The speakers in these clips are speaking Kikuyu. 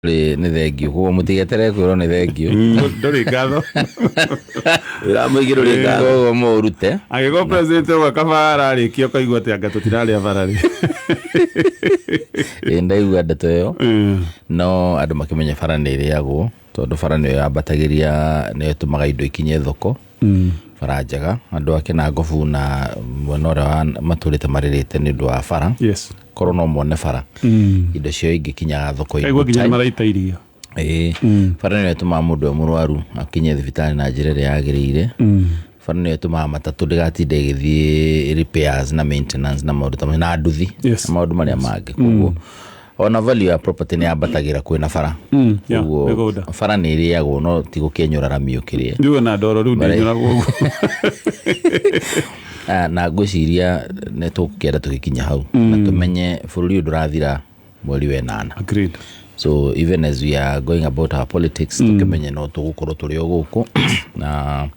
Nĩ thengiũ, koguo mũtigeterere kwĩrwo nĩ thengiũ. Ndũrĩ ngatho. Wĩra wa mũingĩ ndũrĩ ngatho. Koguo mũũrute. Angĩkorwo president ũguo kaba ararĩkia ũkaigua atĩ anga tũtirarĩa bara rĩ. Ĩ, ndaigua ndeto ĩyo, no andũ makĩmenye bara nĩ ĩrĩagwo, tondũ bara nĩyo yambatagĩria, nĩyo ĩtũmaga indo ikinye thoko. Bara njega, andũ a Kĩnangobu na mwena ũrĩa wa matũrĩte marĩrĩte nĩ ũndũ wa bara. Korwo no mone bara, indo ciao ingĩkinyaga thoko in Kaigua good nginya nĩ time. maraita iria. Ĩĩ, bara nĩyo ĩtũmaga mũndũ e mũrwaru akinye thibitarĩ na njĩra ĩrĩa yagĩrĩire. Bara nĩyo ĩtũmaga matatũ ndĩgatinde ĩgĩthiĩ repairs na maintenance na maũndũ ta macio na nduthi na maũndũ marĩa mangĩ. Koguo ona value ya property nĩ yambatagĩra kwĩna bara. Koguo mĩgũnda. Bara nĩ ĩrĩagwo, no ti gũkĩenyũra rami ũkĩrĩe. Ndiuga na ndoro rĩu ndĩnyũragwo ũguo. Ah, na ngwĩciria nĩ tũgũkĩenda tũgĩkinya hau na tũmenye bũrũri ũyũ ndũrathira mweri wa ĩnana. So even as we are going about our politics, tũkĩmenye no tũgũkorwo tũrĩ o gũkũ na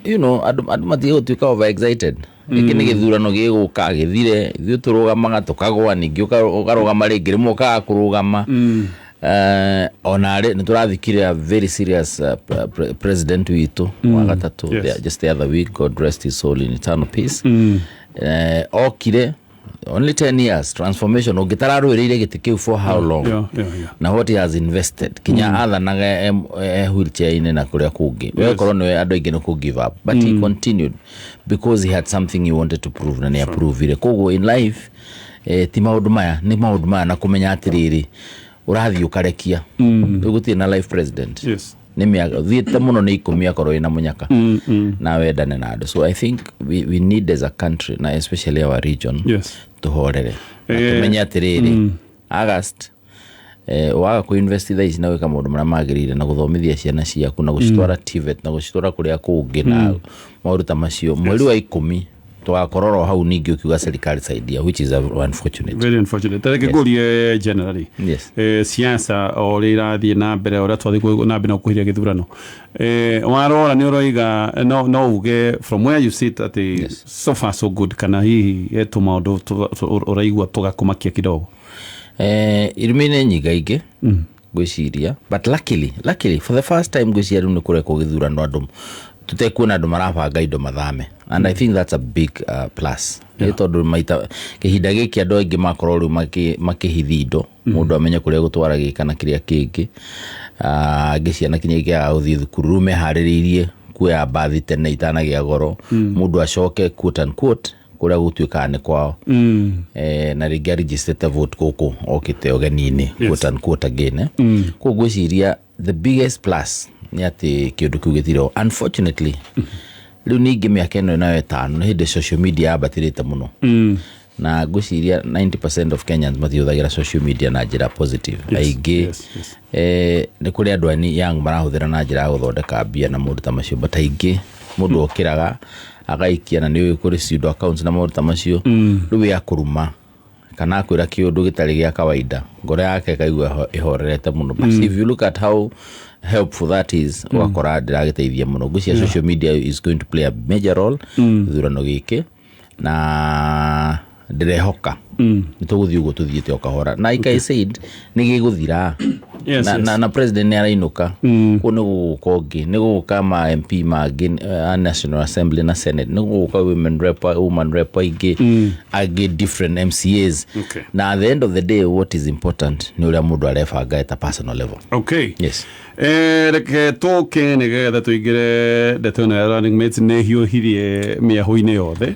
andũ matige gũtuĩka over excited. Gĩkĩ nĩ gĩthurano gĩgũka gĩthire, ithuĩ tũrũgamaga tũkagwa, ningĩ ũkarũgama rĩngĩ, rĩmwe ũkaga kũrũgama. Ona rĩ nĩ tũrathikire a very serious president witũ wa gatatũ, just the other week, God rest his soul in eternal peace. Okire only 10 years transformation, ũngĩtararũĩrĩire gĩtĩ kĩu for how long, na what he has invested, kinya athanaga e wheelchair-inĩ na kũrĩa kũngĩ, we korwo nĩwe andũ aingĩ nĩ kũ give up, but he continued because he had something he wanted to prove, na nĩ aprovire. Koguo in life, ti maũndũ maya, nĩ maũndũ maya na kũmenya atĩrĩrĩ, ũrathiĩ ũkarekia, rĩu gũtirĩ na life president. Nĩ mĩaka thiĩte mũno nĩ 10 akorwo wĩna mũnyaka na wendane na andũ. So I think we need as a country, na especially our region, tũhorere na tũmenye atĩrĩrĩ, August, waga kũ invest thaa ici na gwĩka maũndũ marĩa magĩrĩire na gũthomithia ciana ciaku na gũcitwara TVET na gũcitwara kũrĩa kũngĩ na maũndũ ta macio, mweri wa 10 tũgakorwo ro hau ningĩ ũkiuga serikali saidia, which is unfortunate. Very unfortunate. Reke ngũrie generally, siasa o ũrĩa irathiĩ na mbere, o ũrĩa twathiĩ na mbere na gũkuhĩrĩria gĩthurano, warora nĩ ũroiga no uge from where you sit atĩ so far so good, kana hihi tũmaũndũ ũraigua tũgakũmakia kidogo? Irumi nĩ nyingaingĩ ngwĩciria, but luckily for the first time ngwĩciria rĩu nĩ kũrekwo gĩthurano andũ tũtekuona andũ marabanga indo mathame, and I think that's a big plus, nĩ tondũ maita kĩhinda gĩkĩ andũ aingĩ makorwo rĩu makĩhithi indo, mũndũ amenye kũrĩa gũtwara gĩka na kĩrĩa kĩngĩ. Ah, angĩ ciana kinya ikĩaga gũthiĩ thukuru, rĩu meharĩrĩirie kuoya mbathi tene itanagĩa goro, mũndũ acoke, quote unquote, kũrĩa gũtuĩkaga nĩ kwao, na rĩngĩ aregistrĩte vote gũkũ okĩte ũgeni-inĩ, quote unquote again. Koguo ngwĩciria the biggest plus nĩ atĩ kĩũndũ kĩu gĩtirĩ. Unfortunately, rĩu ningĩ mĩaka ĩno nayo 5 nĩ hĩndĩ social media yambatĩrĩte mũno, na ngwĩciria 90% of Kenyans matihũthagĩra social media na njĩra positive. Aingĩ nĩ kũrĩ andũ ani young marahũthĩra na njĩra ya gũthondeka mbia na maũndũ ta macio, but aingĩ mũndũ okĩraga agaikia, na nĩ ũĩ kũrĩ pseudo accounts na maũndũ ta macio. Rĩu ya kũruma kana akwĩra kĩũndũ gĩtarĩ gĩa kawaida, ngoro yake ĩkaigua ĩhorerete mũno. But if you look at how helpful that is, ũgakora ndĩragĩteithia mũno. Ngwĩciria social media is going to play a major role gĩthurano gĩkĩ, na ndĩrehoka nĩ tũgũthiĩ ũguo tũthiĩte o kahora, na like I said, nĩ gĩgũthira. Na president nĩ arainũka kũu, nĩ gũgũka ũngĩ, nĩ gũgũka ma MP mangĩ a National Assembly na Senate, nĩ gũgũka women rep, woman rep aingĩ angĩ, different MCAs. Na at the end of the day, what is important nĩ ũrĩa mũndũ arebanga at a personal level. Yes. Reke tũke nĩgetha tũingĩre ndeto ĩno ya running mates, nĩ hiũhirie mĩahũ-inĩ yothe.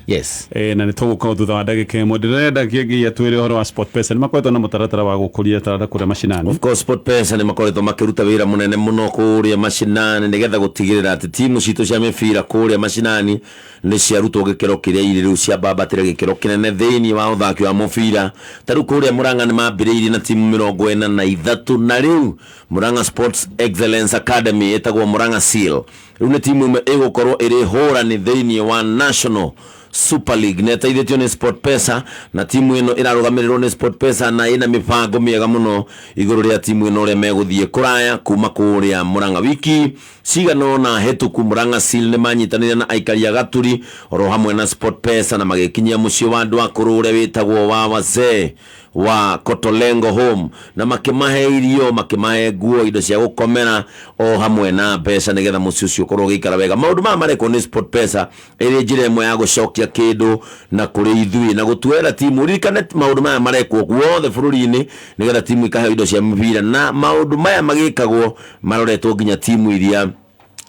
Na nĩ tũgũka thutha wa ndagĩka 1. Ndĩrenda kĩngĩ twĩre ũhoro wa Sport Pesa, nĩ makoretwo na mũtaratara wa gũkũria taranda kũrĩa macinani. Of course, Sport Pesa nĩ makoretwo makĩruta wĩra mũnene mũno kũrĩa macinani nĩgetha gũtigĩrĩra atĩ timu citũ cia mĩbira kũrĩa macinani nĩ ciarutwo gĩkĩro kĩrĩa irĩ rĩu, ciambambatĩre gĩkĩro kĩnene thĩinĩ wa ũthaki wa mũbira. Ta rĩu kũrĩa Murang'a nĩ mambĩrĩirie na timu 43, na rĩu Murang'a Sports Excellence Academy ĩtagwo Murang'a Seal rĩu nĩ timu ĩmwe ĩgũkorwo ĩrĩ hũrani thĩinĩ wa National Super League, na ĩteithĩtio nĩ Sport Pesa, na timu ĩno ĩrarũgamĩrĩrwo nĩ Sport Pesa na ĩna mĩbango mĩega mũno igũrũ rĩa timu ĩno, ũrĩa megũthiĩ kũraya kuma kũrĩa Murang'a. Wiki cigana ũna hĩtũku, Murang'a Seal nĩ manyitanĩire na aikari a Gaturi oro hamwe na Sport Pesa na magĩkinyia mũciĩ wa andũ akũrũ ũrĩa wĩtagwo wa wazee. Wa Kotolengo Home na makĩmahe irio, makĩmahe nguo, indo cia gũkomera o hamwe na mbeca nĩgetha mũciĩ ũcio ũkorwo ũgĩikara wega. Maũndũ maya marekwo nĩ Sport Pesa ĩrĩ njĩra ĩmwe ya gũcokia kĩndũ na kũrĩ ithuĩ na gũtuoera timu. Ririkane maũndũ maya marekwo guothe bũrũri-inĩ nĩgetha timu ikaheo indo cia mĩbira, na maũndũ maya magĩkagwo maroretwo nginya timu iria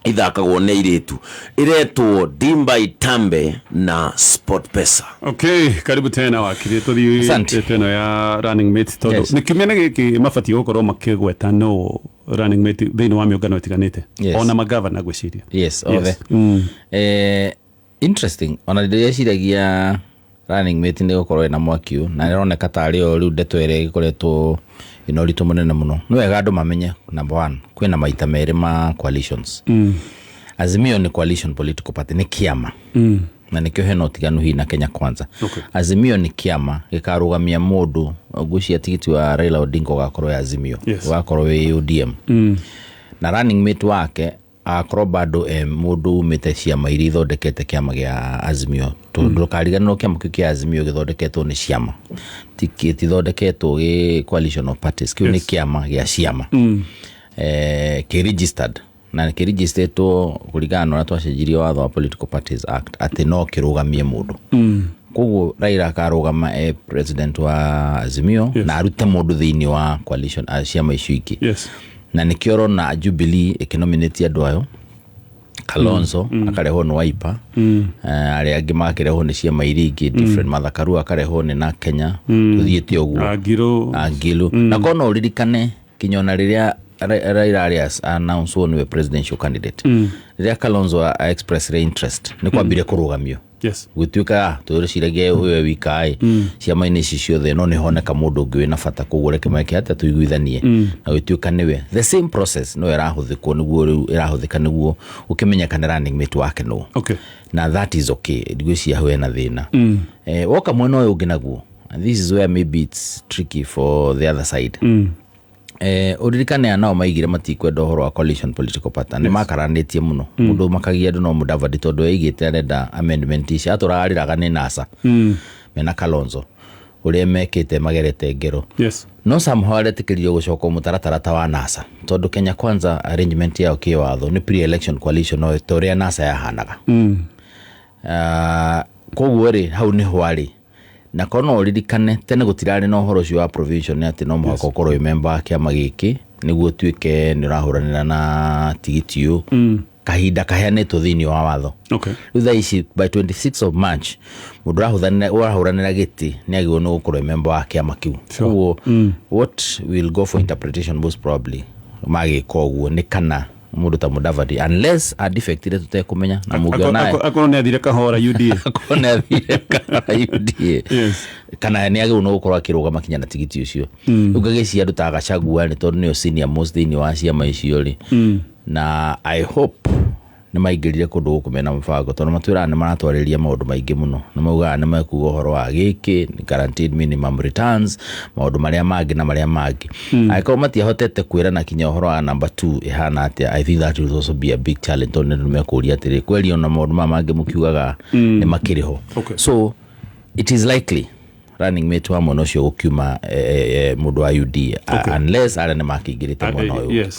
ithakagwo nĩ airĩtu. Ĩretwo Dimba Itambe na Sport Pesa. Okay, karibu tena wakiri. Tũthiĩ Asante. ĩno ya running mate tondũ nĩ kiumia nĩ gĩkĩ mabatiĩ gũkorwo makĩgweta no running mate thĩinĩ wa mĩũngano ĩtiganĩte ona magavana ngwĩciria. Yes, othe. Interesting, ona ndĩreciragia running mate nĩ gũkorwo ĩna mwaki ũyũ, na ĩroneka tarĩ o rĩu ndeto ĩrĩa ĩgĩkoretwo ĩna ũritũ mũnene mũno. Nĩ wega andũ mamenye, number one, kwĩna maita merĩ ma coalitions. Azimio nĩ coalition political party, nĩ kĩama, na nĩkĩo hena ũtiganu hihi na Kenya Kwanza. Azimio nĩ kĩama gĩkarũgamia mũndũ. Ngwĩciria tigiti wa Raila Odinga ũgakorwo wĩ Azimio, ũgakorwo wĩ ODM, na running mate wake agakorwo bado mũndũ umĩte ciama iria ithondekete kĩama gĩa Azimio. Tondũ ndũkariganĩrwo kĩama kĩu kĩa Azimio gĩthondeketwo nĩ ciama, gĩtithondeketwo gĩ coalition of parties. Kĩu nĩ kĩama gĩa ciama kĩ registered, na kĩ registeredwo kũringana na ũrĩa twacenjirie watho wa Political Parties Act atĩ no kĩrũgamie mũndũ. Koguo Raila akarũgama e president wa Azimio na arute mũndũ thĩinĩ wa coalition a ciama icio ingĩ. Na nĩkĩo ũrona Jubilee ĩkĩnominate andũ ayo, Kalonzo akarehwo nĩ Wiper, arĩa angĩ magakĩrehwo nĩ ciama iria ingĩ different, Martha Karua akarehwo nĩ na Kenya, tũthiĩte ũguo. Angiro. Angilu. Na korwo no ũririkane kinya ona rĩrĩa Raila arĩ announce nĩwe presidential candidate, rĩrĩa Kalonzo a express interest nĩ kwambire kũrũgamio, gũtuĩka tũrĩciragia ũyũ wika ĩ ciama-inĩ ici ciothe, no nĩ honeka mũndũ ũngĩ wĩna bata, koguo reke meke atĩa, tũiguithanie, na gũtuĩka nĩwe. The same process no ĩrahũthĩkwo nĩguo rĩu ĩrahũthĩka nĩguo ũkĩmenyeka running mate wake nũ. Na that is okay, ndigwĩciria hau hena thĩna. Woka mwena ũyũ ũngĩ naguo, and this is where maybe it's tricky for the other side, ũririkane aya nao maigire matikwenda ũhoro wa coalition political party. Nĩ makaranĩtie mũno. Mũndũ makagia andũ no Mudavadi, tondũ aigĩte arenda amendment ici, atũraga arĩraga nĩ NASA mena Kalonzo ũrĩa mekĩte magerete ngero. No somehow aretĩkĩririo gũcoka mũtaratara ta wa NASA, tondũ Kenya Kwanza arrangement yao kĩwatho nĩ pre-election coalition, no ta ũrĩa NASA yahanaga. Koguo rĩ, hau nĩho arĩ. Na korwo no ũririkane tene gũtirarĩ na ũhoro ũcio wa provision atĩ no mũhaka ũkorwo wĩ member wa kĩama gĩkĩ nĩguo ũtuĩke nĩ ũrahũranĩra na tigiti ũyũ kahinda kaheanĩtwo thĩinĩ wa watho. Rĩu thaa ici by 26 of March mũndũ ũrahũranĩra gĩtĩ nĩ agĩrĩirwo nĩ gũkorwo e member wa kĩama kĩu. Koguo what will go for interpretation most probably magĩka ũguo nĩ kana mũndũ ta Mudavadi, unless adefectire tũtekũmenya, na mũngĩona Akorwo nĩ athire kahora UDA. Akorwo nĩ athire kahora UDA kana nĩ agĩrĩirwo nĩ gũkorwo akĩrũgama kinya na tigiti ũcio. Rĩu ngagĩciria andũ ta Gachagua nĩ tondũ nĩo senior most thĩinĩ wa ciama icio rĩ, na I hope nĩ maingĩrire kũndũ gũkũ mena mũbango, tondũ matwĩraga nĩ maratwarĩria maũndũ maingĩ mũno. Nĩ maugaga nĩ mekuga ũhoro wa gĩkĩ guaranteed minimum returns, maũndũ marĩa mangĩ na marĩa mangĩ. Angĩkorwo matiahotete kwĩrana kinya ũhoro wa number 2 ĩhana atĩa, I think that will also be a big challenge, tondũ nĩ mekũria atĩrĩ, kweri ona maũndũ maya mangĩ mũkiugaga nĩ makĩrĩ ho. So it is likely running mate wa mwena ũcio gũkiuma mũndũ wa UDA, unless arĩa nĩ makĩingĩrĩte mwena ũyũ.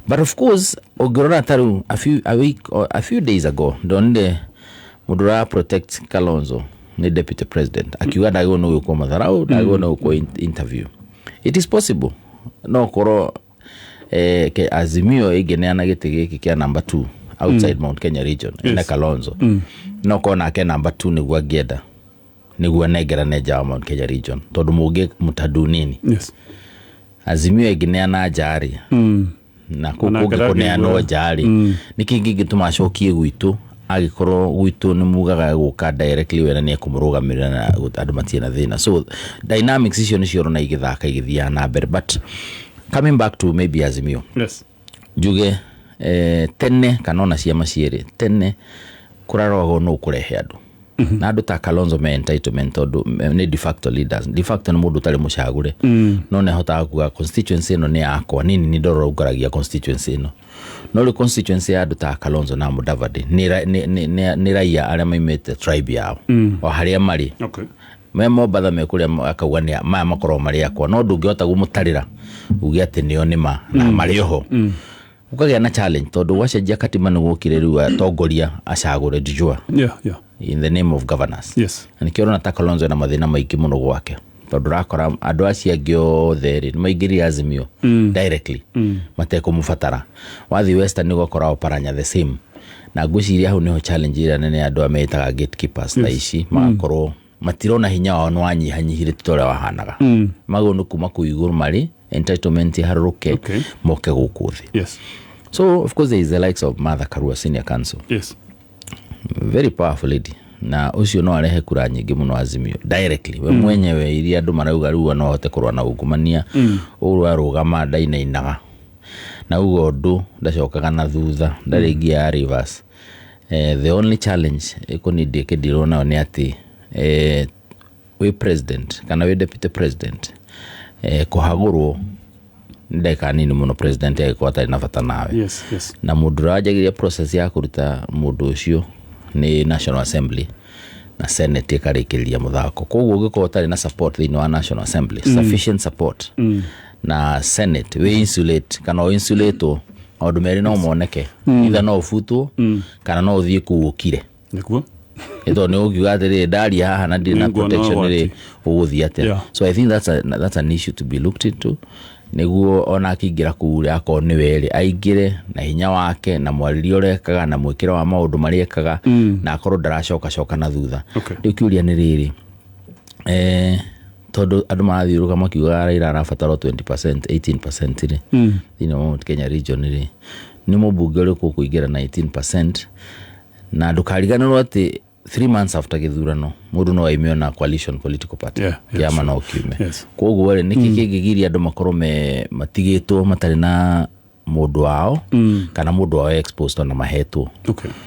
But of course ũngĩrora ta rĩu a few, a week or a few days ago ndonire mũndũ ũra protect Kalonzo nĩ deputy president akiuga ndagĩrĩirwo nĩ gwĩkwo matharau, ndagĩrĩirwo nĩ gwĩkwo interview. It is possible no korwo Azimio ĩngĩneana gĩtĩ gĩkĩ kĩa number 2 outside Mount Kenya region na Kalonzo, no korwo nake number 2 nĩguo angĩenda nĩguo anengerane nja wa Mount Kenya region, tondũ mũngĩ mũtadu nini. Azimio ĩngĩneana nja rĩ, na kũu Onake kũngĩ kũneanwo ndangĩigua. nja rĩ, nĩkĩ kĩngĩtũma acokie gwitũ angĩkorwo gwitũ nĩ mugaga gũka directly wena nĩ ekũmũrũgamĩrĩra na andũ matirĩ na thĩna. So dynamics icio nĩcio ũrona igĩthaka igĩthiaga na mbere. But coming back to maybe Azimio, njuge tene kana ona ciama cierĩ tene kũraroragwo nũ ũkũrehe andũ, na andũ ta Kalonzo me entitlement tondũ nĩ de facto leaders. De facto nĩ mũndũ ũtarĩ mũcagũre, no nĩ ahotaga kuga constituency ĩno nĩ yakwa, nini nĩ ndorongaragia constituency ĩno. No rĩu constituency ya andũ ta Kalonzo na Mudavadi nĩ raia arĩa maimĩte tribe yao o harĩa marĩ. Me Mombatha, me kũrĩa, akauga nĩ maya makorwo marĩ akwa, no ndũngĩhota kũmũtarĩra uge atĩ nĩo nĩma na marĩ oho. Ũkagĩa na challenge tondũ gwacenjia katiba nĩ gwokire rĩu atongoria acagũre du jour in the name of governance. Na nĩkĩo ũrona ta Kalonzo ena mathĩna maingĩ mũno gwake, tondũ ũrakora andũ acio angĩ othe rĩ nĩ maingĩrire Azimio directly matekũmũbatara. Wathiĩ Western ũgakora Oparanya the same, na ngwĩciria hau nĩho challenge ĩrĩa nene andũ aya metaga gatekeepers thaa ici magakorwo matirona hinya wao nĩ wanyihanyihire, ti ta ũrĩa wahanaga. Magũrũ nĩ kuma kũu igũrũ marĩ entitlement iharũrũke moke gũkũ thĩ. So of course there is the likes of Martha Karua, senior counsel, very powerful lady, na ũcio no arehe kura nyingĩ mũno Azimio directly we mwenyewe, iria andũ marauga rĩu no ahote kũrũa na ungumania. Ũguo arũgama ndainainaga na uga ũndũ ndacokaga na thutha, ndarĩ ngia ya reverse. The only challenge ĩkũni ndĩkĩndirwo nayo nĩ atĩ wĩ president kana wĩ deputy president, kũhagũrwo nĩ ndagĩka nini mũno president agĩkorwo atarĩ na bata nawe. Na mũndũ ũrĩa wanjagĩrĩria process ya kũruta mũndũ ũcio nĩ National Assembly, na Senate ĩkarĩkĩrĩria mũthako. Koguo ũngĩkorwo ũtarĩ na support thĩinĩ wa National Assembly, sufficient support na Senate, wĩ insulate kana ũ insulatwo, maũndũ merĩ no moneke: either no ũbutwo kana no ũthiĩ kũu ũkire. Nĩ tondũ nĩ ũngiuga atĩrĩrĩ, ndaria haha na ndirĩ na Nĩnguona protection rĩ, ũgwati. ũgũthiĩ atĩa? So I think that's an issue to be looked into, nĩguo ona akĩingĩra kũu rĩ, akorwo nĩwe rĩ, aingĩre na hinya wake na mwarĩrie ũrĩa ekaga na mwĩkĩre wa maũndũ marĩa ekaga, na akorwo ndaracoka coka na thutha. Rĩu kĩũria nĩ rĩrĩ, tondũ andũ marathiũrũka makiugaga Raila arabatara o 20%, 18% rĩ, thĩinĩ wa Mount Kenya region rĩ, nĩ mũmbunge ũrĩkũ ũkũingĩra na 18%? Na ndũkariganĩrwo atĩ 3 months after gĩthurano mũndũ no aime ona coalition political party, kĩama no kiume. Koguo rĩ, nĩkĩ kĩngĩgiria andũ makorwo me matigĩtwo matarĩ na mũndũ wao kana mũndũ wao exposed ona mahetwo?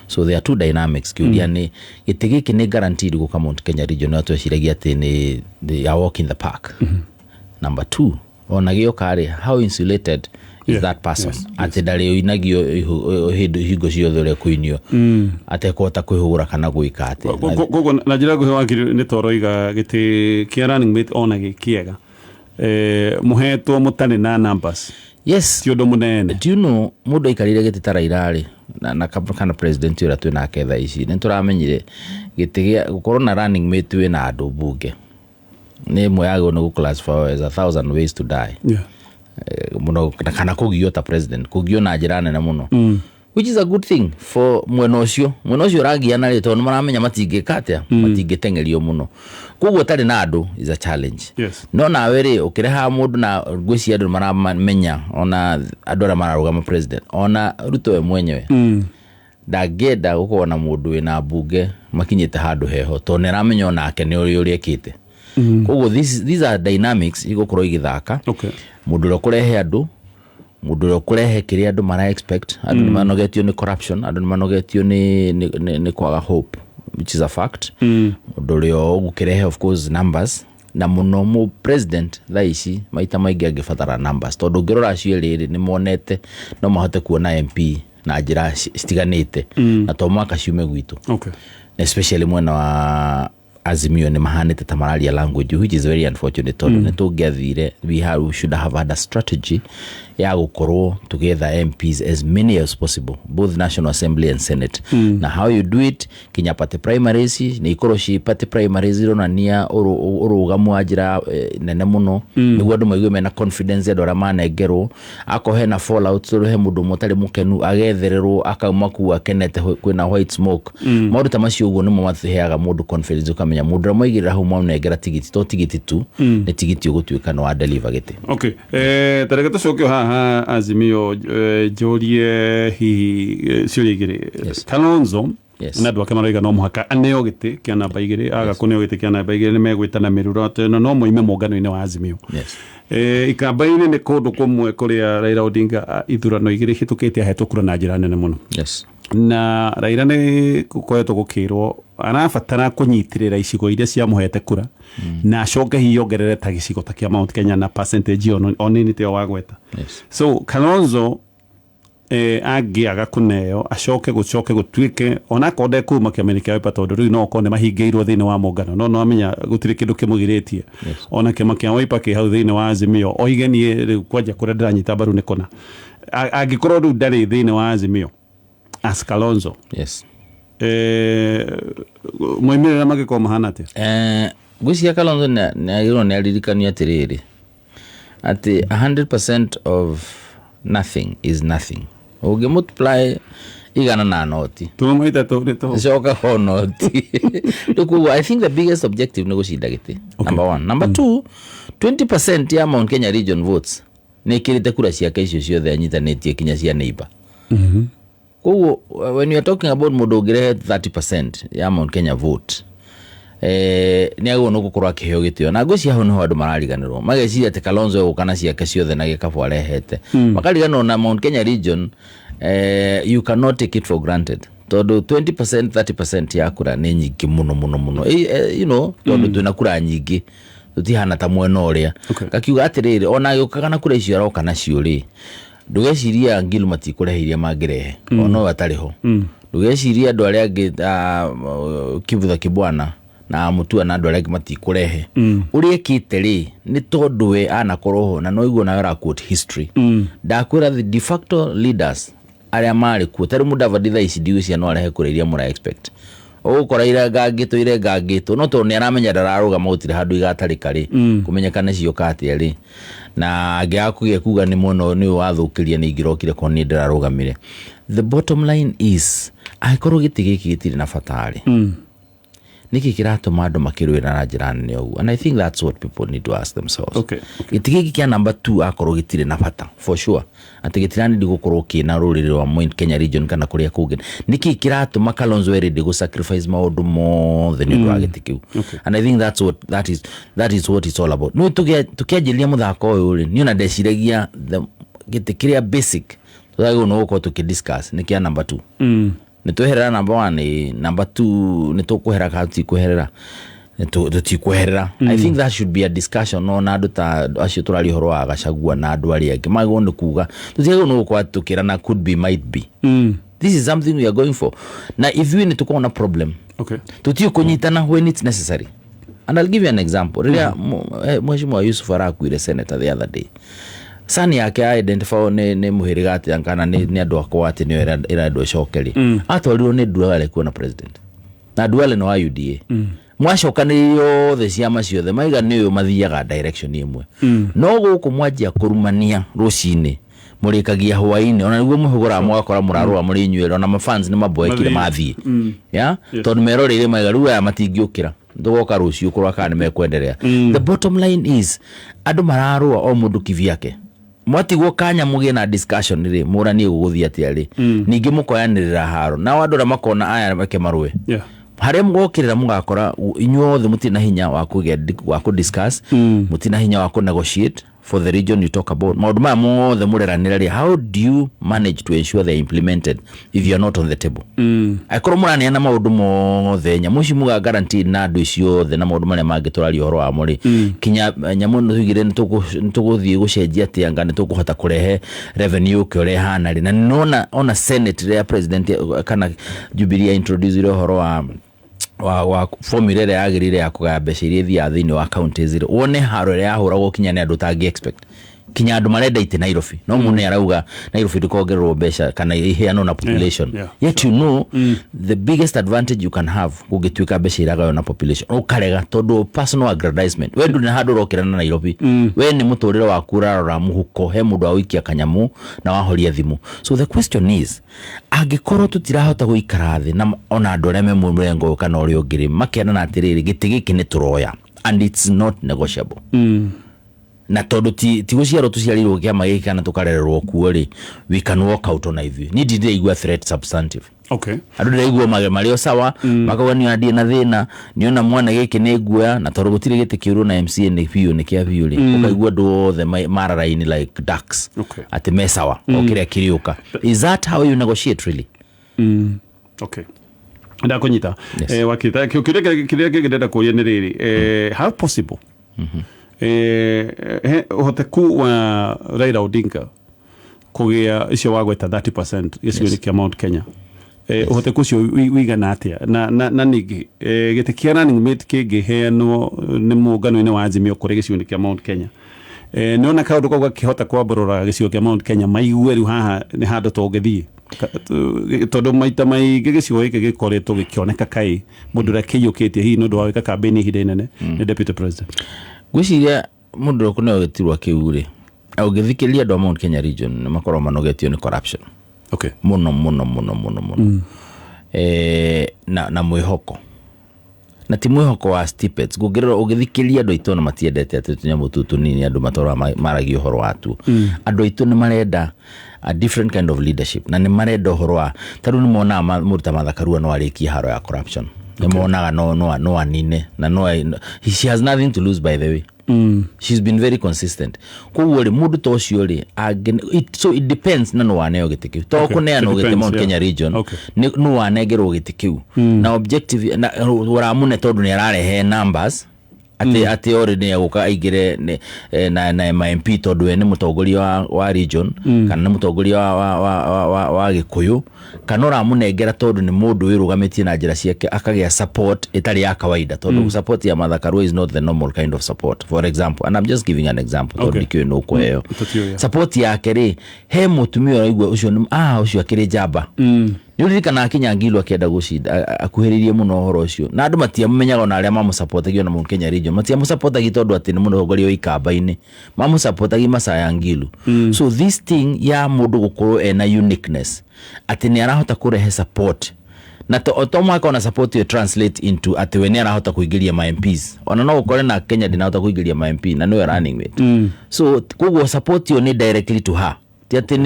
So there are two dynamics. Kĩũria nĩ gĩtĩ gĩkĩ nĩ guaranteed gũka Mount Kenya region, no tweciragia atĩ nĩ a walk in the park. Number two, ona gĩoka rĩ, how insulated is that person atĩ ndarĩ ũinagio hĩndĩ hingo ciothe ũrĩa kũinio atekũhota kwĩhũra kana gwĩka atĩ? Koguo na njĩra nguhĩ, wakiri, nĩ toroiga gĩtĩ kĩa running mate ona gĩ kĩega, mũhetwo mũtarĩ na numbers ti ũndũ mũnene. Do you know mũndũ aikarĩire gĩtĩ ta Raila rĩ, na kana president ũrĩa twĩ nake thaa ici, nĩ tũramenyire gĩtĩ gĩa gũkorwo na running mate wĩ na andũ mbunge nĩ ĩmwe yagĩrĩirwo nĩ gũ-classify as a thousand ways to die. Mũno na kana kũgio ta president, kũgio na njĩra nene mũno, which is a good thing for mwena ũcio ũragiana rĩ, tondũ nĩ maramenya matingĩka atĩa, matingĩteng'erio mũno. Koguo ũtarĩ na andũ is a challenge. No nawe rĩ, ũkĩrehaga mũndũ na ngwĩciria andũ nĩ maramenya, ona andũ arĩa mararũgama president, ona Ruto we mwenyewe ndangĩenda gũkorwo na mũndũ wĩna mbunge makinyĩte handũ heho, tondũ nĩ aramenya onake nĩ ũrĩa ũrĩa ekĩte. Koguo these are dynamics igũkorwo igĩthaka. Mũndũ ũrĩa ũkũrehe andũ, mũndũ ũrĩa ũkũrehe kĩrĩa andũ mara expect. Andũ nĩ manogetio nĩ corruption, andũ nĩ manogetio nĩ kwaga hope, which is a fact. Mũndũ ũrĩa ũgũkĩrehe of course numbers, na mũno mũ president thaa ici maita maingĩ angĩbatara numbers, tondũ ũngĩrora acio erĩ rĩ, nĩ monete no mahote kuona MP na njĩra citiganĩte, na to mwaka ciume gwitũ. Especially mwena wa Azimio nĩ mahanĩte ta mararia language, which is very unfortunate, tondũ nĩ tũngĩathire, we should have had a strategy ya gũkorwo tũgĩetha MPs as many as possible, both National Assembly and Senate. Na how you do it, kinya party primaries nĩ ikorwo ci party primaries ironania ũrũgamu wa njĩra nene mũno, nĩguo andũ maigue mena confidence andũ arĩa manengerwo. Akorwo hena fallout, tondũ he mũndũ ũmwe ũtarĩ mũkenu, agethererwo akauma kuu akenete, kwĩna white smoke, maũndũ ta macio ũguo nĩmo maheaga mũndũ confidence, ũkamenya mũndũ ũrĩa mwaigĩrĩra hau mwamunengera tigiti to tigiti tu, nĩ tigiti ũgũtuĩka nĩ wa deliver gĩtĩ. Okay, tareke tũcoke haha Azimio, njũrie hihi ciũria igĩrĩ. Kalonzo na andũ ake maroiga no mũhaka aneo gĩtĩ kĩa namba 2. Aga kũneo gĩtĩ kĩa namba 2, nĩ megwĩtana mĩruro atĩ no moime mũngano-inĩ wa Azimio. Ikamba-inĩ nĩ kũndũ kũmwe kũrĩa Raila Odinga ithurano igĩrĩ hĩtũkĩte ahetwo kura na njĩra nene mũno. Na Raila nĩ gũkoretwo gũkĩrwo arabatara kũnyitĩrĩra icigo iria ciamũhete kura, na acoke hihi ongerere ta gĩcigo ta kĩa Mount Kenya na percentage ĩyo o nini tĩyo wagweta. So Kalonzo Angĩaga kũneo acoke gũcoke gũtuĩke onakorwo ndekuma kĩama-inĩ kĩa Wiper, tondũ rĩu no okorwo nĩ mahingĩirwo thĩinĩ wa mũngano, no amenya gũtirĩ kĩndũ kĩmũgirĩtie ona kĩama kĩa Wiper kĩ hau thĩinĩ wa Azimio, oige niĩ rĩu kwanja kũrĩa ndĩranyita mbaru nĩ kũna. Angĩkorwo rĩu ndarĩ thĩinĩ wa Azimio as Kalonzo, moimĩrĩra mangĩkorwo mahana atĩa? Ngwĩciria Kalonzo nĩ agĩrĩirwo nĩ aririkanio atĩrĩrĩ, atĩ 100% of nothing is nothing. Ũngĩ multiply 100 na noti, Tuma maita tũ nĩ tũ. Coka ho noti. Rĩu koguo I think the biggest objective nĩ gũcinda gĩtĩ, number one. Number two, 20% ya Mount Kenya region votes nĩ ĩkĩrĩte kura ciake icio ciothe anyitanĩtie, kinya cia neighbor. Koguo when you are talking about mũndũ ũngĩrehe 30% ya Mount Kenya vote, nĩ agĩrĩirwo nĩ gũkorwo akĩheo gĩtĩo. Na ngwĩciria hau nĩho andũ marariganĩrwo, mageciria atĩ Kalonzo egũka na ciake ciothe na gĩkabũ arehete, makariganĩrwo na Mount Kenya region. You cannot take it for granted, tondũ 20%, 30% ya kura nĩ nyingĩ mũno mũno mũno, tondũ twĩna kura nyingĩ, tũtihana ta mwena ũrĩa. Ngakiuga atĩrĩrĩ, ona agĩũkaga na kura icio aroka nacio rĩ, ndũgeciria Ngilu matikũrehe iria mangĩrehe ona ũyũ atarĩ ho. Ndũgeciria andũ arĩa angĩ, Kivutha Kibwana na Mutua na andũ arĩa angĩ, matikũrehe. Ũrĩa ĩkĩte rĩ, nĩ tondũ we anakorwo ho na no iguo nawe ũra quote history. Ndakwĩra the de facto leaders arĩa marĩ kuo, tarĩu Mudavadi thaa ici ndigwĩciria no arehe kura iria mũra expect. Ũgũkora irengangĩtwo, irengangĩtwo, no tondũ nĩ aramenya ndararũgama, gũtirĩ handũ igatarĩka rĩ, kũmenyeka nĩ cioka atĩa rĩ. Na angĩaga kũgĩa kuga nĩ mwena ũyũ nĩwe wathũkĩria, nĩ ingĩrokire korwo niĩ ndĩrarũgamire. The bottom line is, angĩkorwo gĩtĩ gĩkĩ gĩtirĩ na bata rĩ, nĩkĩ kĩratũma andũ makĩrũĩra na njĩra nene ũguo? And I think that's what people need to ask themselves. Gĩtĩ gĩkĩ kĩa number 2 akorwo gĩtirĩ na bata for sure, atĩ gĩtiranĩndi gũkorwo kĩna rũrĩrĩ rwa Mount Kenya region kana kũrĩa kũngĩ, nĩkĩ kĩratũma Kalonzo ready gũ sacrifice maũndũ mothe nĩ ũndũ wa gĩtĩ kĩu? And I think that is what it's all about. No tũkĩanjĩrĩria mũthako ũyũ rĩ, niĩ ona ndeciragia gĩtĩ kĩrĩa basic tũtagĩrĩirwo nĩ gũkorwo tũkĩdiscuss nĩ kĩa number 2. Nĩ tweherera number 1, number 2 nĩ tũkweherera kana tũtikweherera? Tũtikweherera. I think that should be a discussion no na andũ ta acio tũraria ũhoro wa Gachagua na andũ arĩa angĩ magĩrĩirwo nĩ kuga tũtiagĩrĩirwo nĩ gũkorwo tũkĩrana could be, might be. This is something we are going for, na ithuĩ nĩ tũkoragwo na problem. Tũtiũ kũnyitana when it's necessary, and I'll give you an example. Rĩrĩa Mheshimiwa Yusuf arakuire, senator, the other day, sani yake identify nĩ mũhĩrĩga atĩa kana nĩ andũ akwa atĩ nĩyo ĩrendwo ĩcoke rĩ, atwarirwo nĩ Duale kuona president, na Duale nĩ wa UDA. Mwacokanĩrĩire othe ciama ciothe, maiga nĩ ũyũ mathiaga direction ĩmwe. No gũkũ mwanjia kũrumania rũcinĩ, mũrĩkagia hwainĩ, ona nĩguo mũhũgũraga mũgakora mũrarũa mũrĩ inyuĩ, ona mafans nĩ maboekire mathiĩ ya tondũ meroreire maiga rĩu aya matingĩũkĩra, tũgoka rũciũ kũrora kana nĩ mekwenderea. The bottom line is, andũ mararũa o mũndũ kivyake. Mwatigwo kanya mũgĩe na discussion rĩ, mũranie gũgũthiĩ atĩa rĩ, ningĩ mũkoyanĩrĩra haro nao andũ arĩa makona aya reke marũe. Harĩa mũgokĩrĩra mũgakora inyuothe mũtirĩ na hinya wa kũgĩa wa kũ discuss, mũtirĩ na hinya wa kũ negotiate for the region you talk about. Maũndũ maya mothe mũreranĩra rĩ, how do you manage to ensure they are implemented if you are not on the table? Angĩkorwo mũraneana maũndũ mothe, nyamũ ici muga guarantee na andũ icio othe na maũndũ marĩa mangĩ tũraria ũhoro wamo rĩ, kinya nyamũ ĩno tũigire nĩ tũgũthiĩ gũcenjia atĩa, nga nĩ tũkũhota kũrehe revenue ũke ũrĩa ĩhana rĩ. Na nĩnona ona senate rĩrĩa president kana Jubilee introduce ũhoro wa formula ĩrĩa yagĩrĩire ya kũgaya mbeca iria ithiaga thĩinĩ wa counties rĩ, wone haro ĩrĩa yahũragwo kinya nĩ andũ ũtangĩ expect, kinya andũ marenda itĩ Nairobi, no mũndũ nĩ arauga Nairobi ndĩkongererwo mbeca kana iheanwo na population. Yet you know the biggest advantage you can have kũngĩtuĩka mbeca iragaywo na population, ũkarega tondũ personal aggrandizement. We ndũrĩ na handũ ũrokĩra na Nairobi, we nĩ mũtũrĩre waku ũrarora mũhuko, he mũndũ wa gũikia kanyamũ na wahoria thimũ. So the question is, angĩkorwo tũtirahota gũikara thĩ na ona andũ arĩa me mũrengo ũyũ kana ũrĩa ũngĩ rĩ, makerana atĩrĩrĩ, gĩtĩ gĩkĩ nĩ tũroya and it's not negotiable, na tondũ ti gũciarwo tũciarirwo kĩama gĩkĩ kana tũkarererwo kuo rĩ, we can walk out ona ithuĩ. Niĩ ndiraigua threat substantive. Andũ ndĩraigua marĩ o sawa, makauga niĩ ndirĩ na thĩna, niona mwana gĩkĩ nĩ nguoya, na tondũ gũtirĩ gĩtĩ kĩũru na MCA nĩ biũ nĩ kĩa biũ rĩ, ũkaigua andũ othe mararaini like ducks, atĩ me sawa o kĩrĩa kĩrĩũka. Is that how you negotiate, really? Okay, ndakũnyita. Yes. Wakita kĩũria kĩrĩa kĩngĩ ndĩrenda kũria nĩ rĩrĩ, how possible ũhoteku wa Raila Odinga Kũgĩa icio wagweta 30% gĩcigo-inĩ kĩa Mount Kenya, ũhoteku ũcio wĩigana atĩa? Na ningĩ gĩtĩ kĩa running mate kĩngĩheanwo nĩ mũngano-inĩ wa Azimio kũrĩ gĩcigo-inĩ kĩa Mount Kenya, nĩona kaũndũ kau gakĩhota kwambũrũra gĩcigo kĩa Mount Kenya, maigue rĩu haha nĩ handũ tũngĩthiĩ? Tondũ maita maingĩ gĩcigo gĩkĩ gĩkoretwo gĩkĩoneka kaĩ mũndũ ũrĩa kĩiyũkĩtie hihi nĩ ũndũ wa gwĩka campaign ihinda inene nĩ deputy president. Ngwĩciria mũndũ ũrĩa ũkũneo gĩturwa kĩu rĩ, ũngĩthikĩrĩria andũ a Mount Kenya region, nĩ makoragwo manogetio nĩ corruption mũno mũno mũno mũno mũno, na mwĩhoko, na ti mwĩhoko wa stipends. Ngũngĩrora, ũgĩthikĩrĩria andũ aitũ, na matiendete atĩ tũnyamũ tũtũ tũnini andũ matũraga maragia ũhoro watuo. Andũ aitũ nĩ marenda a different kind of leadership, na nĩ marenda ũhoro wa ta rĩu nĩ monaga mũndũ ta Martha Karua no arĩkie haro ya corruption, nĩ monaga no anine na no she has nothing to lose. By the way, she's been very consistent. Koguo rĩ, mũndũ ta ũcio rĩ, so it depends na nũ waneo gĩtĩ kĩu to kũneanwo It gĩtĩ depends, Mount Kenya region, nĩ nũ wanengerwo gĩtĩ kĩu na objective na ũramũne, tondũ nĩ ararehe numbers atĩ already nĩ egũka aingĩre na ma MP, tondũ we nĩ mũtongoria wa region kana nĩ mũtongoria wa Gĩkũyũ, kana ũramũnengera tondũ nĩ mũndũ wĩrũgamĩtie na njĩra ciake, akagĩa support ĩtarĩ ya kawaida, tondũ support ya Martha Karua is not the normal kind of support, for example, and I'm just giving an example tondũ ndikĩũĩ nũ ũkũheo Tũtiũĩ, yeah. support yake rĩ. He mũtumia ũraigua ũcio nĩ ũcio akĩrĩ njamba. Nĩ ũririkanaga Kinyangilu akĩenda gũcinda, akuhĩrĩirie mũno ũhoro ũcio, na andũ matiamũmenyaga, ona arĩa mamũcapotagia ona Mount Kenya region matiamũcapotagia tondũ atĩ nĩ mũtongoria wa ikamba-inĩ, mamũcapotagia Masaya Ngilu. So this thing ya mũndũ gũkorwo ena uniqueness, atĩ nĩ arahota kũrehe support, na to mũhaka ona support ĩyo translate into atĩ we nĩ arahota kũingĩria ma MPs. Ona no ũkore na Kenya ndĩnahota kũingĩria ma MP na nĩwe running mate. So koguo support ĩyo nĩ directly to her, ti atĩ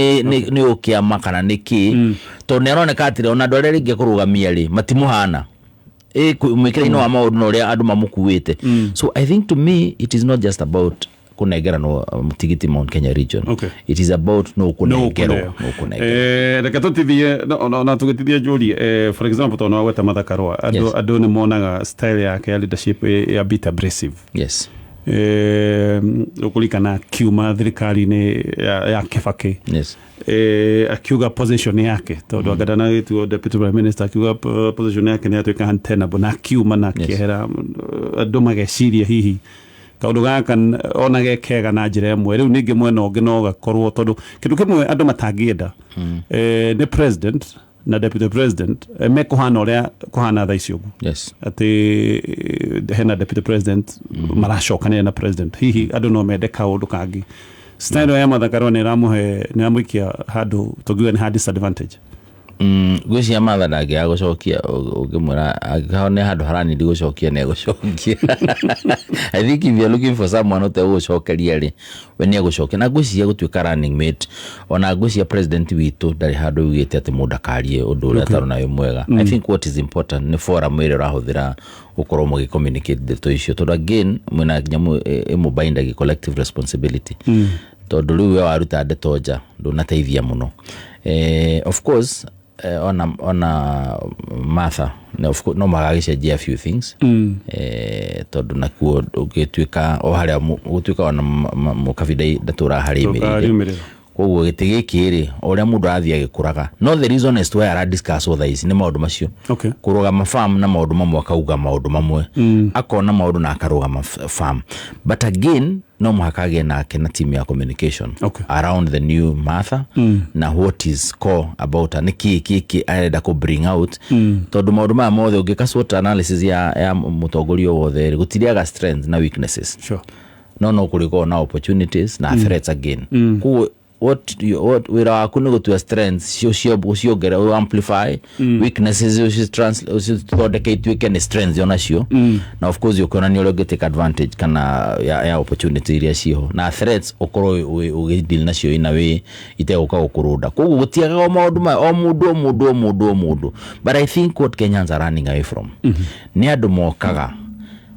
nĩ ũkĩama kana nĩ kĩ, tondũ nĩ aroneka atĩrĩ, ona andũ arĩa rĩngĩ kũrũgamia rĩ, matimũhana mwĩkĩra-inĩ wa maũndũ na ũrĩa andũ mamũkuĩte. So I think to me it is not just about kũnengeranwo tigiti Mount Kenya region. It is about no kũnengerwo, no kũnengerwo. Reke tũtithie na tũgĩtithie njũrie, for example, tondũ nĩwagweta Martha Karua, andũ andũ nĩ monaga style yake ya leadership ya bit abrasive. Ũkũririkana akiuma thirikari-inĩ ya Kibaki, akiuga position yake, tondũ anga ndanagĩtuo deputy prime minister, akiuga position yake nĩ yatuĩka untenable na akiuma na akĩehera. Andũ mageciria hihi kaũndũ gaka ona ge kega na njĩra ĩmwe, rĩu ningĩ mwena ũngĩ no gakorwo, tondũ kĩndũ kĩmwe andũ matangĩenda nĩ president na deputy president mekũhana ũrĩa kũhana thaa ici ũguo, atĩ hena deputy president maracokanĩrĩra na president. Hihi andũ no mende kaũndũ kangĩ? Style ya Martha Karua nĩ ĩramũhe, nĩ ĩramũikia handũ tũngiuga nĩ ha disadvantage? Ngwĩciria Martha ndangĩaga gũcokia. Ũngĩmwĩra angĩkorwo nĩ handũ haranindi gũcokia, nĩ egũcokia. I think if you're looking for someone ũtegũgũcokeria rĩ, we nĩ egũcokia. Na ngwĩciria gũtuĩka running mate, ona ngwĩciria president witũ ndarĩ handũ augĩte atĩ mũndũ akarie ũndũ ũrĩa atarona wĩ mwega. I think what is important nĩ forum ĩrĩa ũrahũthĩra gũkorwo mũgĩ-communicate ndeto icio, tondũ again mwĩna nyamũ ĩmũbindagia, collective responsibility, tondũ rĩu we waruta ndeto nja, ndũnateithia mũno. Of course, ona Martha of course, no magagĩcenjia a few things, tondũ nakuo ũgĩtuĩka o harĩa gũtuĩka ona mũkabinda ndatũraga harĩa imĩrĩire. Riumĩrĩra. Koguo gĩtĩ gĩkĩ rĩ, o ũrĩa mũndũ arathiĩ agĩkũraga, no the reason as to why ara discuss thaa ici nĩ maũndũ macio, kũrũgama farm na maũndũ mamwe, akauga maũndũ mamwe, akona maũndũ na akarũgama farm. But again, no mũhaka agĩe nake na team ya communication around the new Martha na what is core about her, nĩ kĩ kĩ arenda kũ bring out, tondũ maũndũ maya mothe ũngĩka SWOT analysis ya mũtongoria wothe rĩ, gũtirĩaga strengths na weaknesses. No kũrĩkorwo na opportunities na threats again. Koguo what wĩra waku nĩ gũtua strengths ũciongerere, amplify weaknesses, ũcithondeke ituĩke nĩ strengths onacio, na of course ũkĩonania ũrĩa ũngĩ take advantage kana ya opportunity iria ciĩho, na threats ũkorwo ũgĩdeal nacio in a way itegũka gũkũrũnda. Koguo gũtiagaga o maũndũ maya, o mũndũ, o mũndũ, o mũndũ, o mũndũ. But I think what Kenyans are running away from nĩ andũ mokaga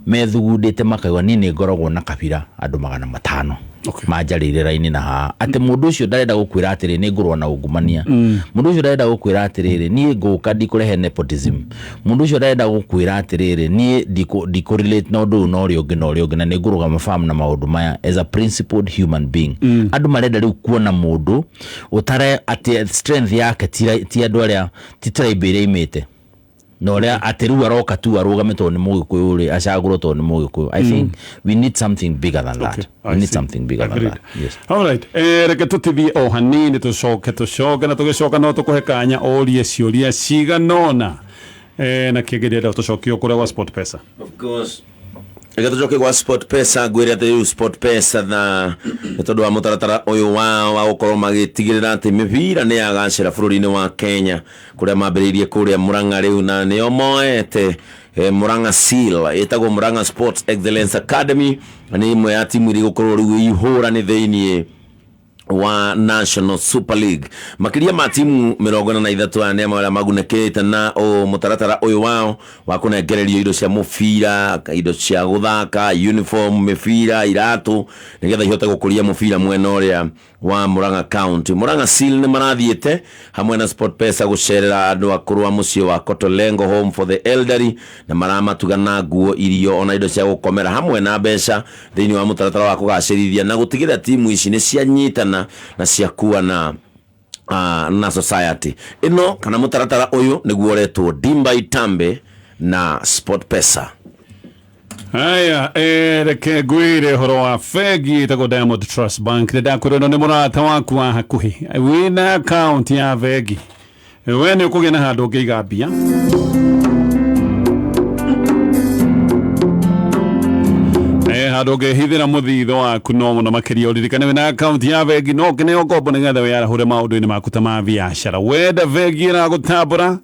methugundĩte, makaigua niĩ nĩ ngoragwo na kabira andũ 500. Manjarĩire raini na haha atĩ mũndũ ũcio ndarenda gũkwĩra atĩrĩ nĩ ngũrũa na ungumania, mũndũ ũcio ndarenda gũkwĩra atĩrĩrĩ niĩ ngũka ndikũrehe nepotism, mũndũ ũcio ndarenda gũkwĩra atĩrĩrĩ niĩ ndikũ relate na ũndũ ũyũ na ũrĩa ũngĩ na ũrĩa ũngĩ, na nĩ ngũrũgama firm na maũndũ maya as a principled human being. Andũ marenda rĩu kuona mũndũ ũtare atĩ strength yake ti andũ arĩa ti tribe ĩrĩa imĩte na ũrĩa atĩ rĩu aroka tu arũgame tondũ nĩ Mũgĩkũyũ rĩ, acagũrwo tondũ nĩ Mũgĩkũyũ. I think we need something bigger than that. We I need see. something bigger than Agreed. that, yes. Alright, reke tũtithie o hanini, tũcoke na tũgĩcoka no tũkũhe kanya ũrie ciũria ciganona na kĩngĩ ndĩrenda tũcokio kũrĩa gwa Sport Pesa. Of course. Reke tũcoke gwa Sport Pesa. Ngwĩre atĩ rĩu Sport Pesa na nĩ tondũ wa mũtaratara ũyũ wao wa gũkorwo magĩtigĩrĩra atĩ mĩbira nĩ yagacĩra bũrũri-inĩ wa Kenya, kũrĩa mambĩrĩirie kũrĩa Murang'a, rĩu na nĩo moete Murang'a Seal, ĩtagwo Murang'a Sports Excellence Academy, na nĩ ĩmwe ya timu iria igũkorwo rĩu ihũrani thĩiniĩ wa National Super League. Makĩria ma timu 43, aya nĩ amwe arĩa magunĩkĩte na mũtaratara ũyũ wao wa kũnengererio indo cia mũbira, indo cia gũthaka, uniform, mĩbira, iratũ, nĩgetha ihote gũkũria mũbira mwena ũrĩa wa Murang'a County. Murang'a Seal nĩ marathiĩte hamwe na Sport Pesa gũcerera andũ akũrũ a mũciĩ wa Kotolengo Home for the Elderly, na maramatuga na nguo, irio, ona indo cia gũkomera, hamwe na mbeca thĩinĩ wa mũtaratara wa kũgacĩrithia na gũtigĩrĩra timu ici nĩ cianyitana na ciakuana na society ĩno, kana mũtaratara ũyũ nĩguo ũretwo Dimba Itambe na Sport Pesa. Haya, reke ngwĩre ũhoro wa bengi ĩtagwo Diamond Trust Bank. Nĩ ndakwĩrwo ĩno nĩ mũrata waku wa hakuhĩ. Wĩna akaunti ya bengi, we nĩ ũkũgĩa na handũ ũngĩiga mbia. Handũ ũngĩhithĩra mũthithũ waku, no mũno makĩria ũririkane wĩna akaunti ya bengi no ũkĩneo ngombo nĩgetha wĩyarahũre maũndũ-inĩ maku ta ma biacara. Wenda bengi ĩragũtambũra,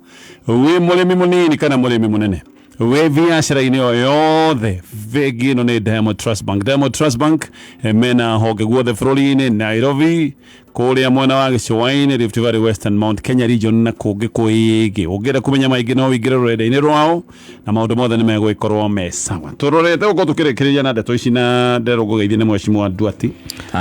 wĩ mũrĩmi mũnini kana mũrĩmi mũnene, wĩ biacara-inĩ o yothe, bengi ĩno nĩ Diamond Trust Bank. Diamond Trust Bank mena honge guothe bũrũri-inĩ, Nairobi, kũrĩa mwena wa gĩcũa-inĩ, Rift Valley, Western, Mount Kenya region na kũngĩ kũingĩ. Ũngĩenda kũmenya maingĩ no ũingĩre rũrenda-inĩ rwao na maũndũ mothe nĩ megũgĩkorwo me sawa. Tũrorete gũkorwo tũkĩrĩkĩrĩria na ndeto ici na nderwo ngũgeithie nĩ mheshimiwa Nduati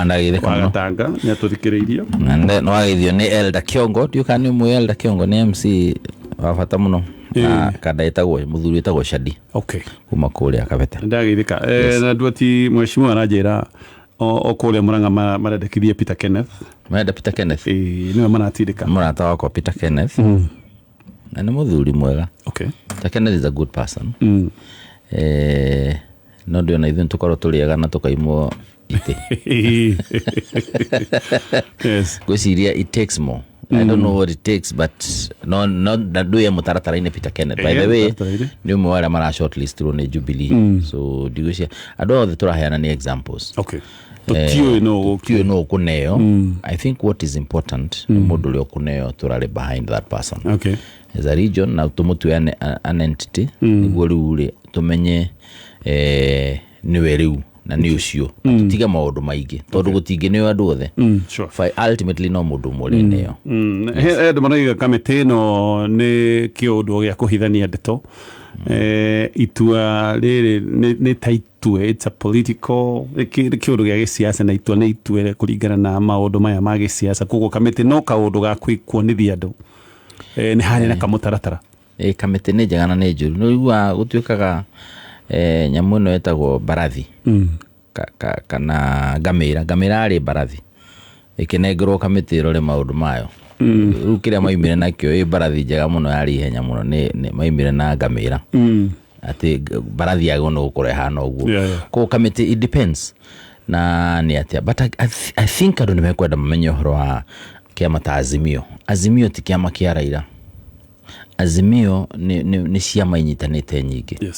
Ndageithĩka wa mũno. Gatanga, nĩ atũthikĩrĩirie. Na nĩ wageithio nĩ Elder Kiongo. Ndiũ kana nĩ ũmũĩ Elder Kiongo, nĩ MC wa bata mũno na kanda ĩtagwo mũthuri wĩtagwo Shadi kuma kũrĩa Kabete. Ndageithĩka. Na Nduati, mheshimiwa aranjĩra o kũrĩa Murang'a marendekithie Peter Kenneth. Marenda Peter Kenneth. Nĩwe maratindĩka. Mũrata wakwa Peter Kenneth, na nĩ mũthuri mwega. Peter Kenneth is a good person. No ndĩona ithuĩ tũkorwo tũrĩ ega na tũkaimwo itĩ. Ngwĩciria it takes more. I don't know what it takes, but no na ndũye mũtaratara-inĩ Peter Kenneth, by the way, mũtaratara-inĩ. Nĩ ũmwe wa arĩa mara shortlistirwo nĩ Jubilee, so ndigwĩciria andũ othe tũraheana nĩ examples. Okay, tũtiũĩ no gũkũ. Tiũĩ no ũkũneo. I think what is important nĩ mũndũ ũrĩa ũkũneo tũrarĩ behind that person as a region na tũmũtue an entity, nĩguo rĩu rĩ tũmenye nĩwe rĩu na nĩ ũcio, na tũtige maũndũ maingĩ tondũ gũtingĩneo andũ othe. Ultimately no mũndũ ũmwe ũrĩneo. He andũ marauga kamĩtĩ ĩno nĩ kĩũndũ gĩa kũhithania ndeto. Itua rĩrĩ nĩ ta itue, it's a political nĩ kĩũndũ gĩa gĩsiasa, na itua nĩ itue kũringana na maũndũ maya ma gĩsiasa, koguo kamĩtĩ no kaũndũ ga kuonithia andũ nĩ harĩ na kamũtaratara. Ĩ, kamĩtĩ nĩ njega na nĩ njũru. Nĩ ũiguaga gũtuĩkaga nyamũ ĩno ĩtagwo mbarathi kana ngamĩra. Ngamĩra yarĩ mbarathi ĩkĩnengerwo kamĩtĩ ĩrore maũndũ mayo. Rĩu kĩrĩa maumire nakĩo ĩ mbarathi njega mũno yarĩ ihenya mũno, nĩ maumire na ngamĩra, atĩ mbarathi yagĩrĩirwo nĩ gũkorwo ĩhana ũguo. Koguo kamĩtĩ, it depends na nĩ atĩa, but I think andũ nĩ mekwenda mamenye ũhoro wa kĩama ta Azimio. Azimio ti kĩama kĩa Raila. Azimio nĩ ciama inyitanĩte nyingĩ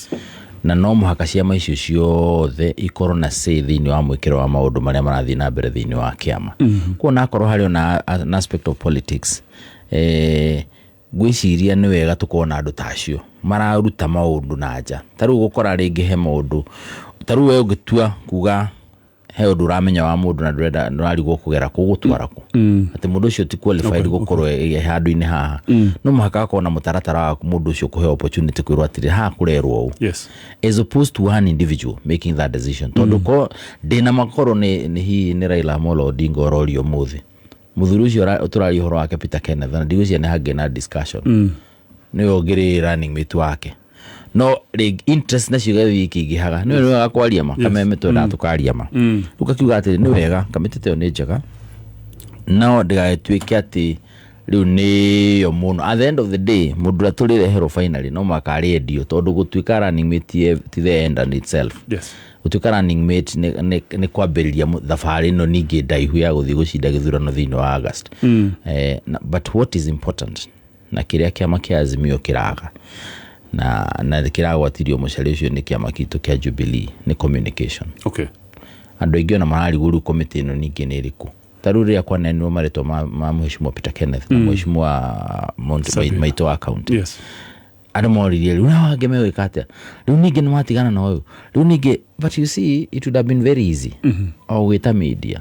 na no mũhaka ciama icio ciothe ikorwo na say thĩinĩ wa mwĩkĩro wa maũndũ marĩa marathiĩ na mbere thĩinĩ wa kĩama. Koguo nakorwo harĩ ona an aspect of politics, ngwĩciria nĩ wega tũkorwo na andũ ta acio mararuta maũndũ na nja. Ta rĩu gũkora rĩngĩ he maũndũ ta rĩu we ũngĩtua kuga He ũndũ ũramenya wa mũndũ na ndũrenda, ndũrarigwo kũgera kũ gũtwara kũ, atĩ mũndũ ũcio ti qualified gũkorwo e handũ-inĩ haha. No mũhaka akorwo na mũtaratara wa mũndũ ũcio kũheo opportunity kwĩrwo atĩrĩ, haha kũrerwo ũũ, as opposed to one individual making that decision, tondũ ko ndĩna makorwo nĩ hihi nĩ Raila Amolo Odinga ũrorio ũmũthĩ, mũthuri ũcio tũraria ũhoro wake, Peter Kenneth, na ndigwĩciria nĩ hangĩ na discussion, nĩwe ũngĩrĩ running mate wake, no rĩngĩ interest nacio igathiĩ ikĩingĩhaga. Nĩwe nĩ wega kwaria ma kameme, twendaga tũkaria ma. Rĩu kakiuga atĩrĩ, nĩ wega, kamĩtĩ ta ĩyo nĩ njega, no ndĩgagĩtuĩke atĩ rĩu nĩyo mũno. At the end of the day, mũndũ ũrĩa tũrĩreherwo finally no mũhaka arĩendio, tondũ gũtuĩka running mate ti the end and itself. Gũtuĩka running mate nĩ kwambĩrĩria thabarĩ ĩno ningĩ ndaihu ya gũthiĩ gũcinda gĩthurano thĩinĩ wa August. But what is important, na kĩrĩa kĩama kĩa Azimio kĩraga na kĩragwatirio mũcere ũcio nĩ kĩama gitũ kĩa Jubilee, nĩ communication. Andũ aingĩ ona mararigwo rĩu komĩtĩ ĩno ningĩ nĩ ĩrĩkũ. Ta rĩu rĩrĩa kwanenirwo marĩtwa ma Mheshimiwa Peter Kenneth na Mheshimiwa Sabina. Maitũ wa county, andũ moririe, rĩu nao angĩ megwĩka atĩa? Rĩu ningĩ nĩ matigana na ũyũ, rĩu ningĩ. But you see, it would have been very easy o gwĩta media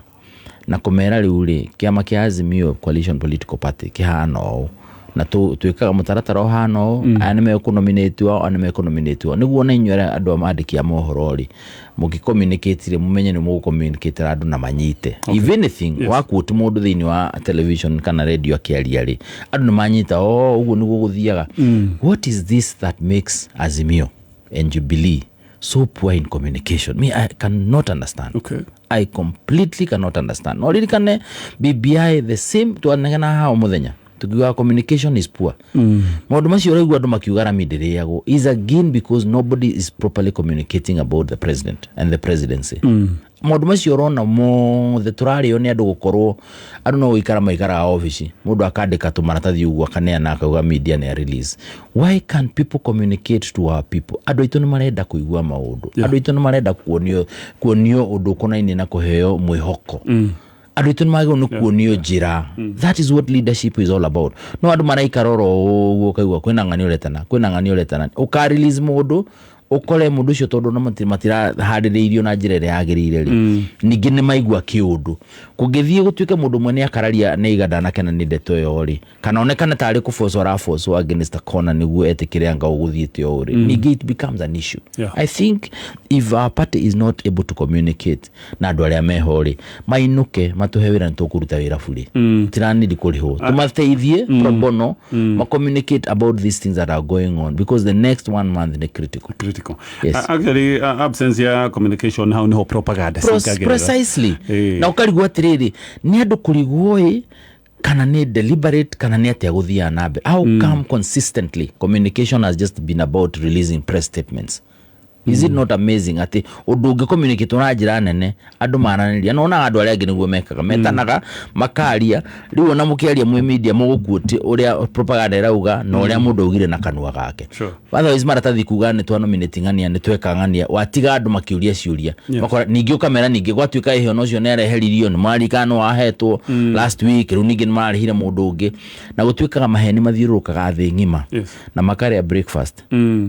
na kũmera, rĩu rĩ, kĩama kĩa Azimio Coalition Political Party kĩhana ũũ, na twĩkaga mũtaratara ũhana ũũ, aya nĩ mekũnominatwo, aya nĩ mekũnominatwo, nĩguo na inyuĩ arĩa andũ a mandĩki a mohoro rĩ, mũgĩcommunicate rĩ, mũmenye nĩ mũgũcommunicate andũ na manyite. If anything, waquote mũndũ thĩinĩ wa television kana radio akĩaria rĩ, andũ nĩ manyita, oh, ũguo nĩguo gũthiaga. What is this that makes Azimio and Jubilee so poor in communication? Me, I cannot understand. I completely cannot understand. No ririkane BBI, the same twanegena haha o mũthenya tukiuga communication is poor. Maũndũ macio ũraigua andũ makiuga rami ndĩrĩagwo is again because nobody is properly communicating about the president and the presidency. Maũndũ macio ũrona mothe tũrarĩo nĩ andũ gũkorwo andũ no gũikara maikaraga obici, mũndũ akandĩka tũmaratathi ũguo akaneana akauga media nĩ a release. Why can't people communicate to our people? Andũ aitũ nĩ marenda kũigua maũndũ. Andũ aitũ nĩ marenda kuonio ũndũ ũkonainie na kũheo mwĩhoko. Andũ aitũ nĩ magĩrĩirwo nĩ kuonio njĩra. That is what leadership is all about. No andũ maraikara oro ũguo, ũkaigua kwĩna ng'ani ũretana, kwĩna ng'ani ũretana, ũka release mũndũ, ũkore mũndũ ũcio, tondũ na matiraharĩrĩirio na njĩra ĩrĩa yagĩrĩire rĩ, ningĩ nĩ maigua kĩũndũ kũngĩthiĩ gũtuĩke mũndũ ũmwe nĩ akararia nĩ aiga ndanakena nĩ ndeto ĩyo rĩ, kana onekane tarĩ kũbocwo arabocwo against a corner nĩguo etĩkĩre anga ũgũthiĩte ũũ rĩ, ningĩ it becomes an issue. I think if our party is not able to communicate na andũ arĩa meho rĩ, mainũke matũhe wĩra, nĩ tũkũruta wĩra burĩ, tiranidi kũrĩhwo, tũmateithie pro bono ma communicate about these things that are going on, because the next one month nĩ critical. Critical. Yes. Actually, absence ya communication, hau niho propaganda cingagĩrĩra. Precisely. Na ũkarigwo atĩrĩrĩ, nĩ andũ kũrigwo ĩ, kana nĩ deliberate, kana nĩ atĩa gũthiaga na mbere? How come consistently communication has just been about releasing press statements? Is it not amazing atĩ ũndũ ũngĩ communicate na njĩra nene, andũ maranĩria, na onaga andũ arĩa angĩ nĩguo mekaga, metanaga makaria. Rĩu ona mũkĩaria mwĩ media, mũgũquote ũrĩa propaganda ĩrauga na ũrĩa mũndũ augire na kanua gake. Otherwise maratathi kuga nĩ twanominate ng'ania, nĩ tweka ng'ania, watiga andũ makĩũria ciũria. Makora ningĩ ũkamera ningĩ gwatuĩka ĩhĩ ona ũcio nĩ areheririo, nĩ mararikana nĩ wahetwo last week, rĩu ningĩ nĩ mararĩhire mũndũ ũngĩ, na gũtuĩkaga maheni mathiũrũrũkaga thĩ ng'ima na makarĩa breakfast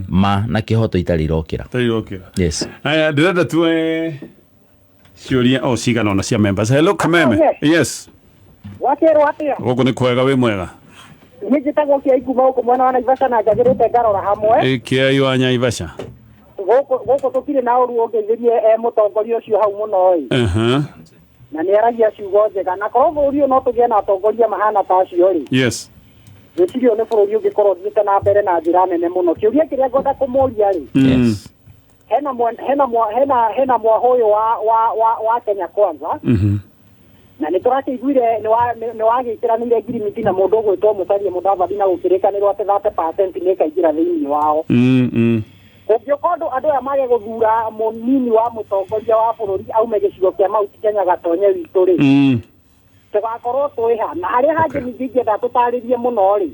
ma na kĩhoto itarĩ irokĩra. Itarĩ irokĩra. Yes. Aya, ndĩrenda tuoe ciũria o cigana ona cia members. Hello, Kameme. Yes. Wakerwo atia? Gũkũ nĩ kwega, wĩ mwega? Niĩ njĩtagwo Kĩai kuma gũkũ mwena wa Naivasha na njagĩrĩte ngarora hamwe. Ĩ, Kĩai wa Nyaivasha. Gũkũ tũtirĩ na ũru ũngeithĩrie e mũtongoria ũcio hau mũno ĩ. Na nĩ aragia ciugo njega, na korwo bũrũri ũyũ no tũgĩe na atongoria mahana ta acio rĩ, gwĩciria ũyũ nĩ bũrũri ũngĩkorwo ũthiĩte na mbere na njĩra nene mũno. Kĩũria kĩrĩa ngwenda kũmũria rĩ, hena mwaho ũyũ wa Kenya Kwanza, na nĩ tũrakĩiguire nĩ wagĩkĩranĩire ngirimiti na mũndũ ũgwĩtwo Musalia Mudavadi, na gũkĩrĩkanĩrwo atĩ 30% nĩ ĩkaingĩra thĩinĩ wao. Kũngĩũka ũndũ andũ aya mage gũthura mũnini wa mũtongoria wa bũrũri aume gĩcigo kĩa Mount Kenya gatonye witũ rĩ, tũgakorwo twĩha na harĩa hangĩ. Ningĩ ingĩenda tũtarĩrie mũno rĩ,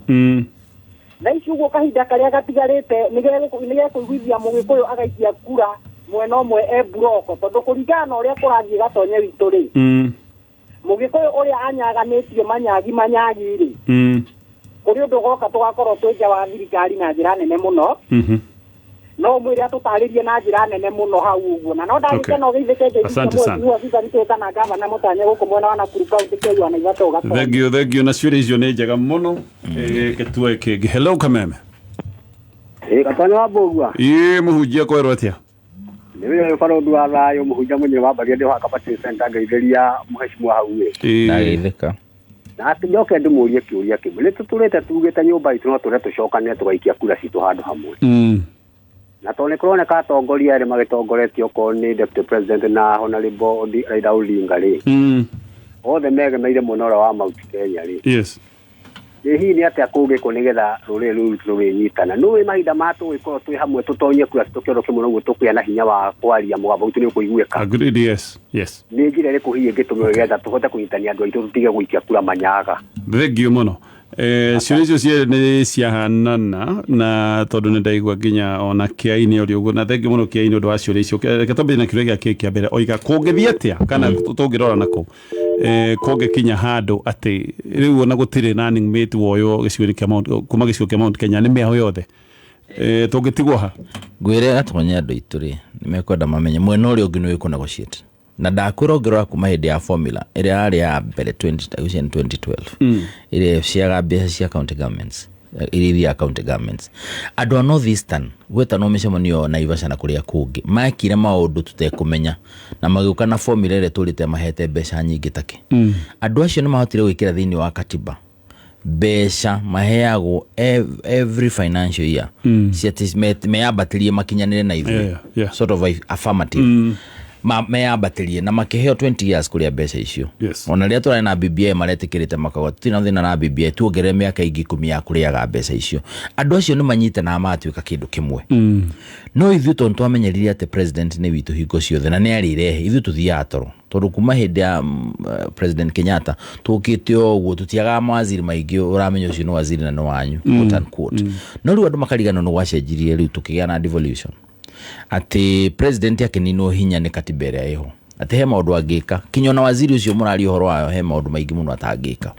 thaa ici ũguo kahinda karĩa gatigarĩte nĩ gekũiguithia mũgĩkũyũ agaikia kura mwena ũmwe e mburoko, tondũ kũringana na ũrĩa kũrathiĩ gatonye witũ rĩ, mũgĩkũyũ ũrĩa anyaganĩtio manyagi manyagi rĩ, kũrĩ ũndũ goka tũgakorwo twĩ nja wa thirikari na njĩra nene mũno. No mwĩre atũtarĩrie na njĩra nene mũno hau ũguo, na no ndagĩkena ũgeithĩke. Asante sana. Ngeithie kana gavana Mũtanya gũkũ mwena wa Nakuru County kĩu na ithatũ gatũ. Thank you, thank you. Na ciũria icio nĩ njega mũno. Gĩtue kĩngĩ. Hello, Kameme. Ĩ Gatonya wa Mbũgua. Ĩ mũhunjia, kwerwo atĩa? Nĩ wĩra barũthi wa thayũ, mũhunjia mũnene wa Mbaria, ndĩ Kabati Center, ngeithĩria mũhecimwa hau ĩ. Ndageithĩka. Na njoke ndĩmũrie kĩũria kĩmwe. Nĩ tũtũrĩte tugĩte nyũmba itũ no tũrĩa tũcokanĩre tũgaikia kura citũ handũ hamwe. Na tondũ nĩ kũroneka atongoria erĩ magĩtongoretio okorwo nĩ Deputy President na Honorable Raila Odinga rĩ, othe megemeire mwena ũrĩa wa Mount Kenya rĩ, ĩ hihi nĩ atĩa kũngĩkwo nĩgetha rũrĩrĩ rũu rwitũ rũrĩnyitana? Nĩ ũĩ mahinda ma tũgĩkorwo twĩ hamwe tũtonye kura citũ kĩoro kĩmwe, noguo tũkũgĩa na hinya wa kwaria, mũgambo witũ nĩ ũkũiguĩka. Agreed, yes. Nĩ njĩra ĩrĩkũ hihi ĩngĩtũmĩrwo nĩgetha tũhote kũnyitania andũ aitũ, tũtige gũikia kura manyaga? Thank you mũno. Ciũria icio cierĩ nĩ ciahanana, na tondũ nĩ ndaigua nginya ona kĩaini ũrĩ ũguo, na thank you mũno kĩaini ũndũ wa ciũria icio. Reke twambĩrĩrie na kĩũria gĩake kĩa mbere. Oiga kũngĩthiĩ atĩa kana tũngĩrora nakũ kũngĩkinya handũ atĩ rĩu ona gũtirĩ running mate woywo gĩcigo-inĩ kĩa Mount, kuma gĩcigo kĩa Mount Kenya nĩ mĩaho yothe, tũngĩtigwo ha? Ngwĩre Gatonye, andũ aitũ rĩ, nĩ mekwenda mamenye mwena ũrĩa ũngĩ nĩ wĩkũ negotiate, na ndakwĩra ũngĩrora kuma hĩndĩ ya formula ĩrĩa yarĩ ya mbere 20 ndagwĩciria nĩ 2012, ĩrĩa ciaga mbeca cia county governments, iria ithiaga county governments, andũ a North Eastern gwetanwo mĩcemanio Naivasha na kũrĩa kũngĩ, mekire maũndũ tũtekũmenya na magĩũka na formula ĩrĩa tũrĩte mahete mbeca nyingĩ take. Andũ acio nĩ mahotire gwĩkĩra thĩinĩ wa katiba mbeca maheagwo every financial year, ciati meyambatĩrie makinyanĩre na ithuĩ, sort of affirmative, meyambatĩrie na makĩheo 20 years kũrĩa mbeca icio. Ona rĩrĩa tũrarĩ na BBI, maretĩkĩrĩte makauga tũtirĩ na thĩna na BBI, tuongerere mĩaka ĩngĩ 10 ya kũrĩaga mbeca icio. Andũ acio nĩ manyitanaga magatuĩka kĩndũ kĩmwe. No ithuĩ tondũ twamenyerire atĩ president nĩ witũ hingo ciothe na nĩ arĩrehe, ithuĩ tũthiaga toro, tondũ kuma hĩndĩ ya President Kenyatta tũkĩte o ũguo, tũtiagaga mawaziri maingĩ, ũramenya ũcio nĩ waziri na nĩ wanyu, quote unquote. No rĩu andũ makariganwo nĩ gwacenjirie, rĩu tũkĩgĩa na devolution, atĩ president akĩninwo hinya nĩ katiba ĩrĩa ĩho, atĩ he maũndũ angĩka, kinya ona waziri ũcio mũraria ũhoro wayo, he maũndũ maingĩ mũno atangĩka.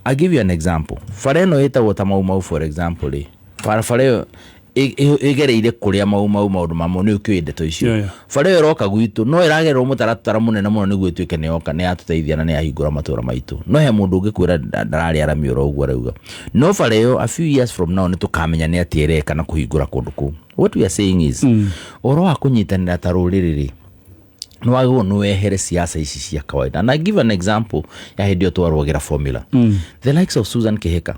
I'll give you an example. Bara ĩno ĩtagwo ta Mau Mau, for example rĩ, barabara ĩyo ĩgereire kũrĩa Mau Mau, maũndũ mamo nĩ ũkĩũĩ ndeto icio. Bara ĩyo ĩroka gwitũ no ĩragererwo mũtaratara mũnene mũno nĩguo ĩtuĩke nĩ yoka, nĩ yatũteithia na nĩ yahingũra matũra maitũ. No he mũndũ ũngĩkwĩra ndararĩ aramĩ oro ũguo arauga, no bara ĩyo a few years from now nĩ tũkamenya nĩ atĩa ĩreka na kũhingũra kũndũ kũu. What we are saying is, ũhoro wa kũnyitanĩra ta rũrĩrĩ rĩ, nĩ wagĩrĩirwo nĩ wehere siasa ici cia kawaida. And I give an example ya hĩndĩ ĩyo twarũagĩra formula, the likes of Susan Kihika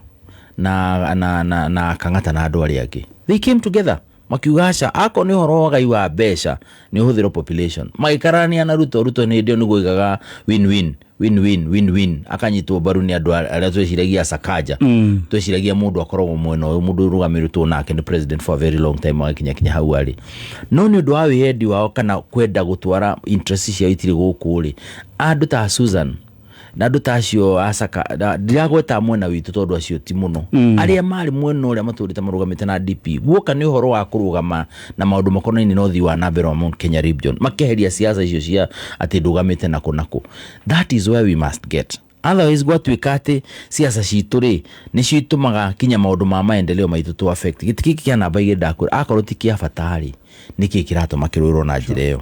na Kang'ata na andũ arĩa angĩ, they came together makiuga aca, akorwo nĩ ũhoro wa ũgai wa mbeca nĩ ũhũthĩrwo population, magĩkararania na Ruto. Ruto nĩ hĩndĩ ĩyo nĩguo oigaga win win win win win win, akanyitwo mbaru nĩ andũ arĩa tweciragia Sakaja, tweciragia mũndũ akoragwo mwena ũyũ, mũndũ ũrũgamĩrĩtwo nake nĩ president for a very long time agakinya kinya hau arĩ, no nĩ ũndũ wa wĩyendi wao kana kwenda gũtwara interest ciao itirĩ gũkũ rĩ, andũ ta Susan na andũ ta acio acaka, ndiragweta mwena witũ tondũ acio ti mũno, arĩa marĩ mwena ũrĩa matũrĩte marũgamĩte na DP, guoka nĩ ũhoro wa kũrũgama na maũndũ makonainie na ũthii wa na mbere wa Mount Kenya region, makeheria siasa icio cia atĩ ndũgamĩte nakũ nakũ. That is where we must get, otherwise gwatuĩka atĩ siasa citũ rĩ nĩcio itũmaga kinya maũndũ ma maendeleo maitũ tu affect. Gĩtĩ gĩkĩ kĩa namba 2 ndakwĩra, akorwo ti kĩa bata rĩ, nĩkĩ kĩratũma kĩrũĩrwo na njĩra ĩyo?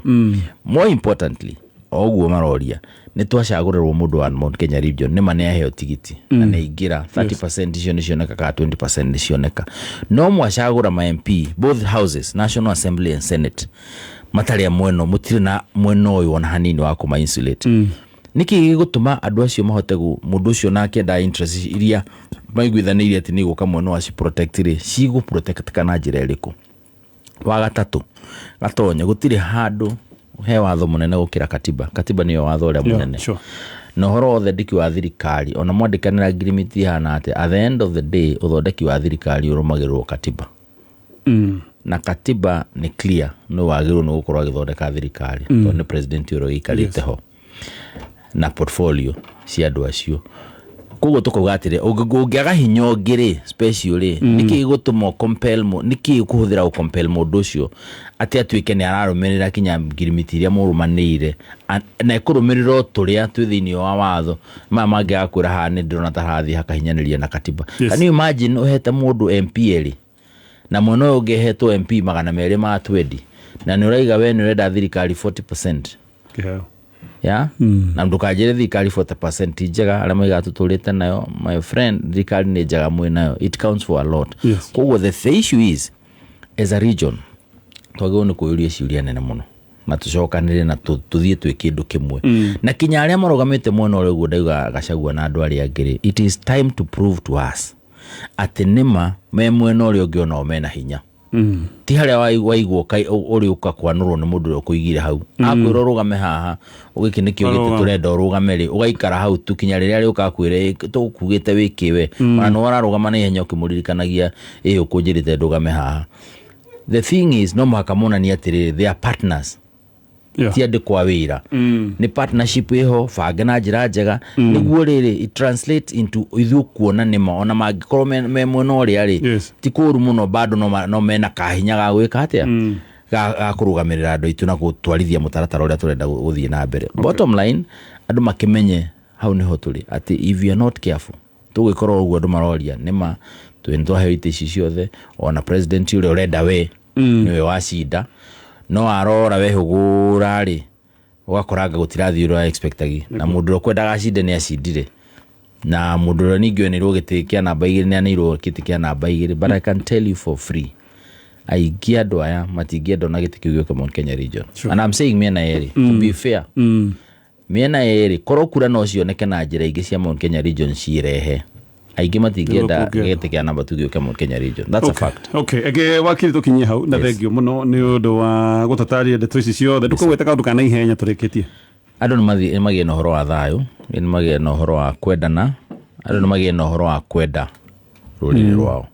More importantly, o ũguo maroria, nĩ twacagũrĩrwo mũndũ wa Mount Kenya region, nĩ ma nĩ aheo tigiti na nĩ aingĩra, 30% icio nĩ cioneka kana 20% nĩ cioneka, no mwacagũra ma MP both houses, National Assembly and Senate, matarĩ a mwena, mũtirĩ na mwena ũyũ ona hanini wa kũma insulate. Nĩkĩ gĩgũtũma andũ acio mahote mũndũ ũcio nake enda interest iria maiguithanĩirie atĩ nĩ igũka mwena wa protect rĩ, cigũ protect kana njĩra ĩrĩkũ? Wa gatatũ, Gatonye, gũtirĩ handũ he watho mũnene gũkĩra katiba. Katiba nĩyo watho ũrĩa mũnene. Na ũhoro wa ũthondeki wa thirikari, ona mwandĩkanĩra ngirimiti ihana atĩ, at the end of the day ũthondeki wa thirikari ũrũmagĩrĩrwo katiba. Na katiba nĩ clear nĩ wagĩrĩirwo nĩ gũkorwo agĩthondeka thirikari, tondũ nĩ president ũrĩa ũikarĩte ho na portfolio cia andũ acio. Koguo tũkauga atĩrĩ, ũngĩaga hinya ũngĩ rĩ, special rĩ, nĩkĩ gĩgũtũma compel nĩkĩ ũkũhũthĩra gũ compel mũndũ ũcio atĩ atuĩke nĩ ararũmĩrĩra kinya ngirimiti iria mũrũmanĩire, na ĩkũrũmĩrĩra o tũrĩa twĩ thĩinĩ wa watho, maya mangĩ agakwĩra haha nĩ ndĩrona ta harathiĩ hakahinyanĩria na katiba. Can you imagine ũhete mũndũ MP erĩ Na mwena ũyũ ũngĩ hetwo MP 220, na nĩ ũraiga we nĩ ũrenda thirikari 40%. Kĩheo. Ya, na ndũkanjĩre thirikari 40% ti njega. Arĩa maigaga tũtũrĩte nayo, my friend, thirikari nĩ njega mwĩ nayo, it counts for a lot. Koguo the issue is, as a region twagĩrĩirwo nĩ kwĩyũria ciũria nene mũno na tũcokanĩrĩre na tũthiĩ twĩ kĩndũ kĩmwe, na kinya arĩa marũgamĩte mwena ũrĩa ũguo ndauga Gachagua na andũ arĩa angĩ rĩ, it is time to prove to us atĩ nĩma me mwena ũrĩa ũngĩ onao mena hinya. Ti harĩa waigwo ũrĩ ũka kwanũrwo nĩ mũndũ ũrĩa ũkũigire hau, akwĩra ũrũgame haha, gĩkĩ nĩkĩo gĩtĩ. Arũgame. Tũrenda ũrũgame rĩ, ũgaikara hau tu kinya rĩrĩa rĩũka akwĩre tũkugĩte wĩke we, ona nĩ wararũgama na ihenya ũkĩmũririkanagia ĩ ũkũnjĩrĩte ndũgame haha. The thing is, no mũhaka monanie atĩrĩrĩ, they are partners, ti andĩkwo a wĩra. Nĩ partnership ĩho bange na njĩra njega, nĩguo rĩrĩ it translates into ithuĩ kuona nĩma ona mangĩkorwo me mwena ũrĩa rĩ, ti kũru mũno, bado no mena kahinya ga gwĩka atĩa, ga kũrũgamĩrĩra andũ aitũ na gũtwarithia mũtaratara ũrĩa tũrenda gũthiĩ na mbere. Bottom line, andũ makĩmenye hau nĩho tũrĩ, atĩ if you are not careful, tũgĩkorwo ũguo andũ maroria nĩma twĩ nĩ twaheo itĩ ici ciothe, ona president ũrĩa ũrenda we nĩwe wacinda, no arora wehũgũra rĩ, ũgakoranga gũtirathiĩ ũrĩa expectagi, na mũndũ ũrĩa ũkwendaga acinde nĩ acindire, na mũndũ ũrĩa ningĩ oneirwo gĩtĩ kĩa namba 2 nĩ aneirwo gĩtĩ kĩa namba 2. But I can tell you for free, aingĩ andũ aya matingĩenda ona gĩtĩ kĩu gĩũke Mount Kenya region. And I'm saying mĩena yerĩ, to be fair, mĩena yerĩ, korwo kura no cioneke na njĩra ingĩ cia Mount Kenya region cirehe, aingĩ matingĩenda Nĩguo kũngĩenda. gĩtĩ kĩa namba 2 gĩũke Mount Kenya region. That's a fact. Okay, eke wakiri tũkinyie hau na thengio mũno nĩ ũndũ wa gũtũtarĩria ndeto ici ciothe. Ndũkũgweta kaũndũ kana ihenya tũrĩkĩtie. Andũ nĩ magĩe na ũhoro wa thayũ, nĩ magĩe na ũhoro wa kwendana, andũ nĩ magĩe na ũhoro wa kwenda rũrĩrĩ rwao,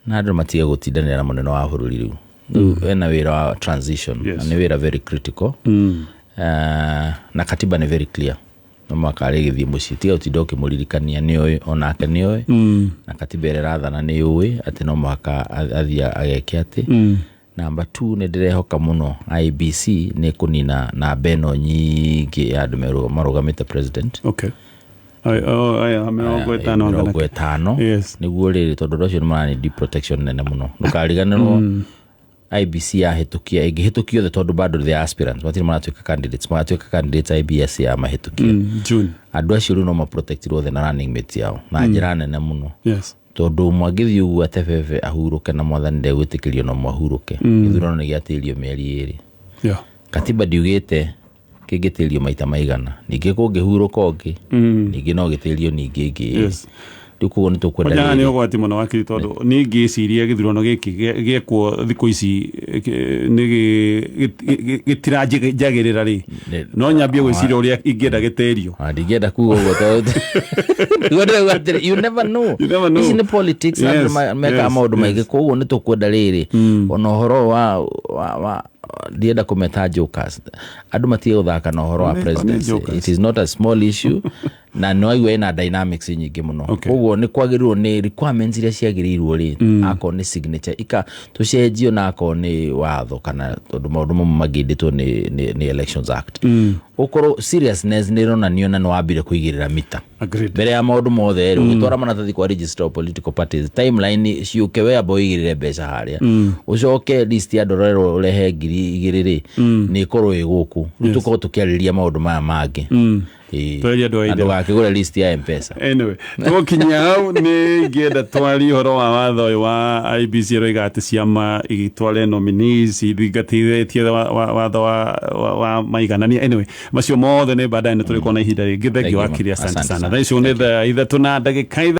na andũ matige gũtindanĩra na mũnene wa bũrũri. Rĩu ena wĩra wa transition, na nĩ wĩra very critical. Na katiba nĩ very clear, no mũhaka arĩgĩthiĩ mũciĩ, tiga gũtinda ũkĩmũririkania, nĩ oĩ, onake nĩ oĩ, na katiba ĩrĩa ĩrathana nĩ yũĩ atĩ no mũhaka athiĩ ageke atĩ. Namba 2, nĩ ndĩrehoka mũno IEBC nĩ kũnina namba ĩno nyingĩ ya andũ marũgamĩte president. Okay, aya 50. 50. Nĩguo rĩrĩ, tondũ ũndũ ũcio nĩ maranidi protection nene mũno. Ndũkariganĩrwo IEBC yahĩtũkia, ĩngĩhĩtũkia othe, tondũ bado they are aspirants, matirĩ maratuĩka candidates, magatuĩka candidates IEBC ya mahĩtũkia, andũ acio rĩu no maprotectirwo othe na running mate yao na njĩra nene mũno, tondũ mwangĩthiĩ ũguo atebebe ahurũke na mwathani ndegwĩtĩkĩrio no mwahurũke, gĩthurano nĩ gĩatĩrio mĩeri 2. Katiba ndiugĩte kĩngĩtĩrio maita maigana, ningĩ kũngĩhurũka ũngĩ, ningĩ no gĩtĩrio ningĩ ĩngĩ. Rĩu koguo nĩ tũkwenda Kwanja nĩ rĩrĩ. ũgwati mũno wakiri, tondũ niĩ ngĩciria gĩthurano gĩkĩ gĩekwo thikũ ici nĩ gĩtiranjagĩrĩra rĩ, no nyambie gwĩciria ũrĩa ingĩenda gĩtĩrio. Ah, ndingĩenda kuga ũguo tondũ nĩguo ndĩrauga atĩrĩ, you never know. You never know. Ici nĩ politics, andũ mekaga maũndũ maingĩ. Koguo nĩ tũkwenda rĩrĩ, ona ũhoro wa ndienda kũmeta jokers, andũ matige gũthaka na ũhoro wa Nĩ presidency. Jokers. It is not a small issue, na nĩ waigua ĩna dynamics nyingĩ mũno. Koguo nĩ kwagĩrĩirwo nĩ requirements iria ciagĩrĩirwo rĩ, akorwo nĩ signature ika tũcenjio, na akorwo nĩ watho, kana tondũ maũndũ mamwe mangĩndĩtwo nĩ Elections Act, ũkorwo seriousness nĩ ĩronanio na nĩ wambire kũigĩrĩra mita mbere ya maũndũ mothe rĩ, ũgĩtwara maratathi kwa register of political parties, timeline ciũke, we amba ũigĩrĩre mbeca harĩa, ũcoke list ya andũ ũrerwo ũrehe 2000 rĩ, nĩ ĩkorwo ĩ gũkũ. Rĩu tũkorwo tũkĩarĩrĩria maũndũ maya mangĩ. Ĩĩ. Twerie andũ a Na ithe. ndũgakĩgũre list ya M-Pesa. Anyway, tũgũkinyia hau. Nĩ ingĩenda twarie ũhoro wa watho ũyũ wa IEBC ĩroiga atĩ ciama igĩtware nominees ithingatithĩtie watho wa maiganania. Anyway, macio mothe nĩ baadaye, nĩ tũrĩkorwo na ihinda rĩngĩ. Thengio Thank you, wakiri, asante asante sana. sana. Thaa icio nĩ thaa 3 na ndagĩka.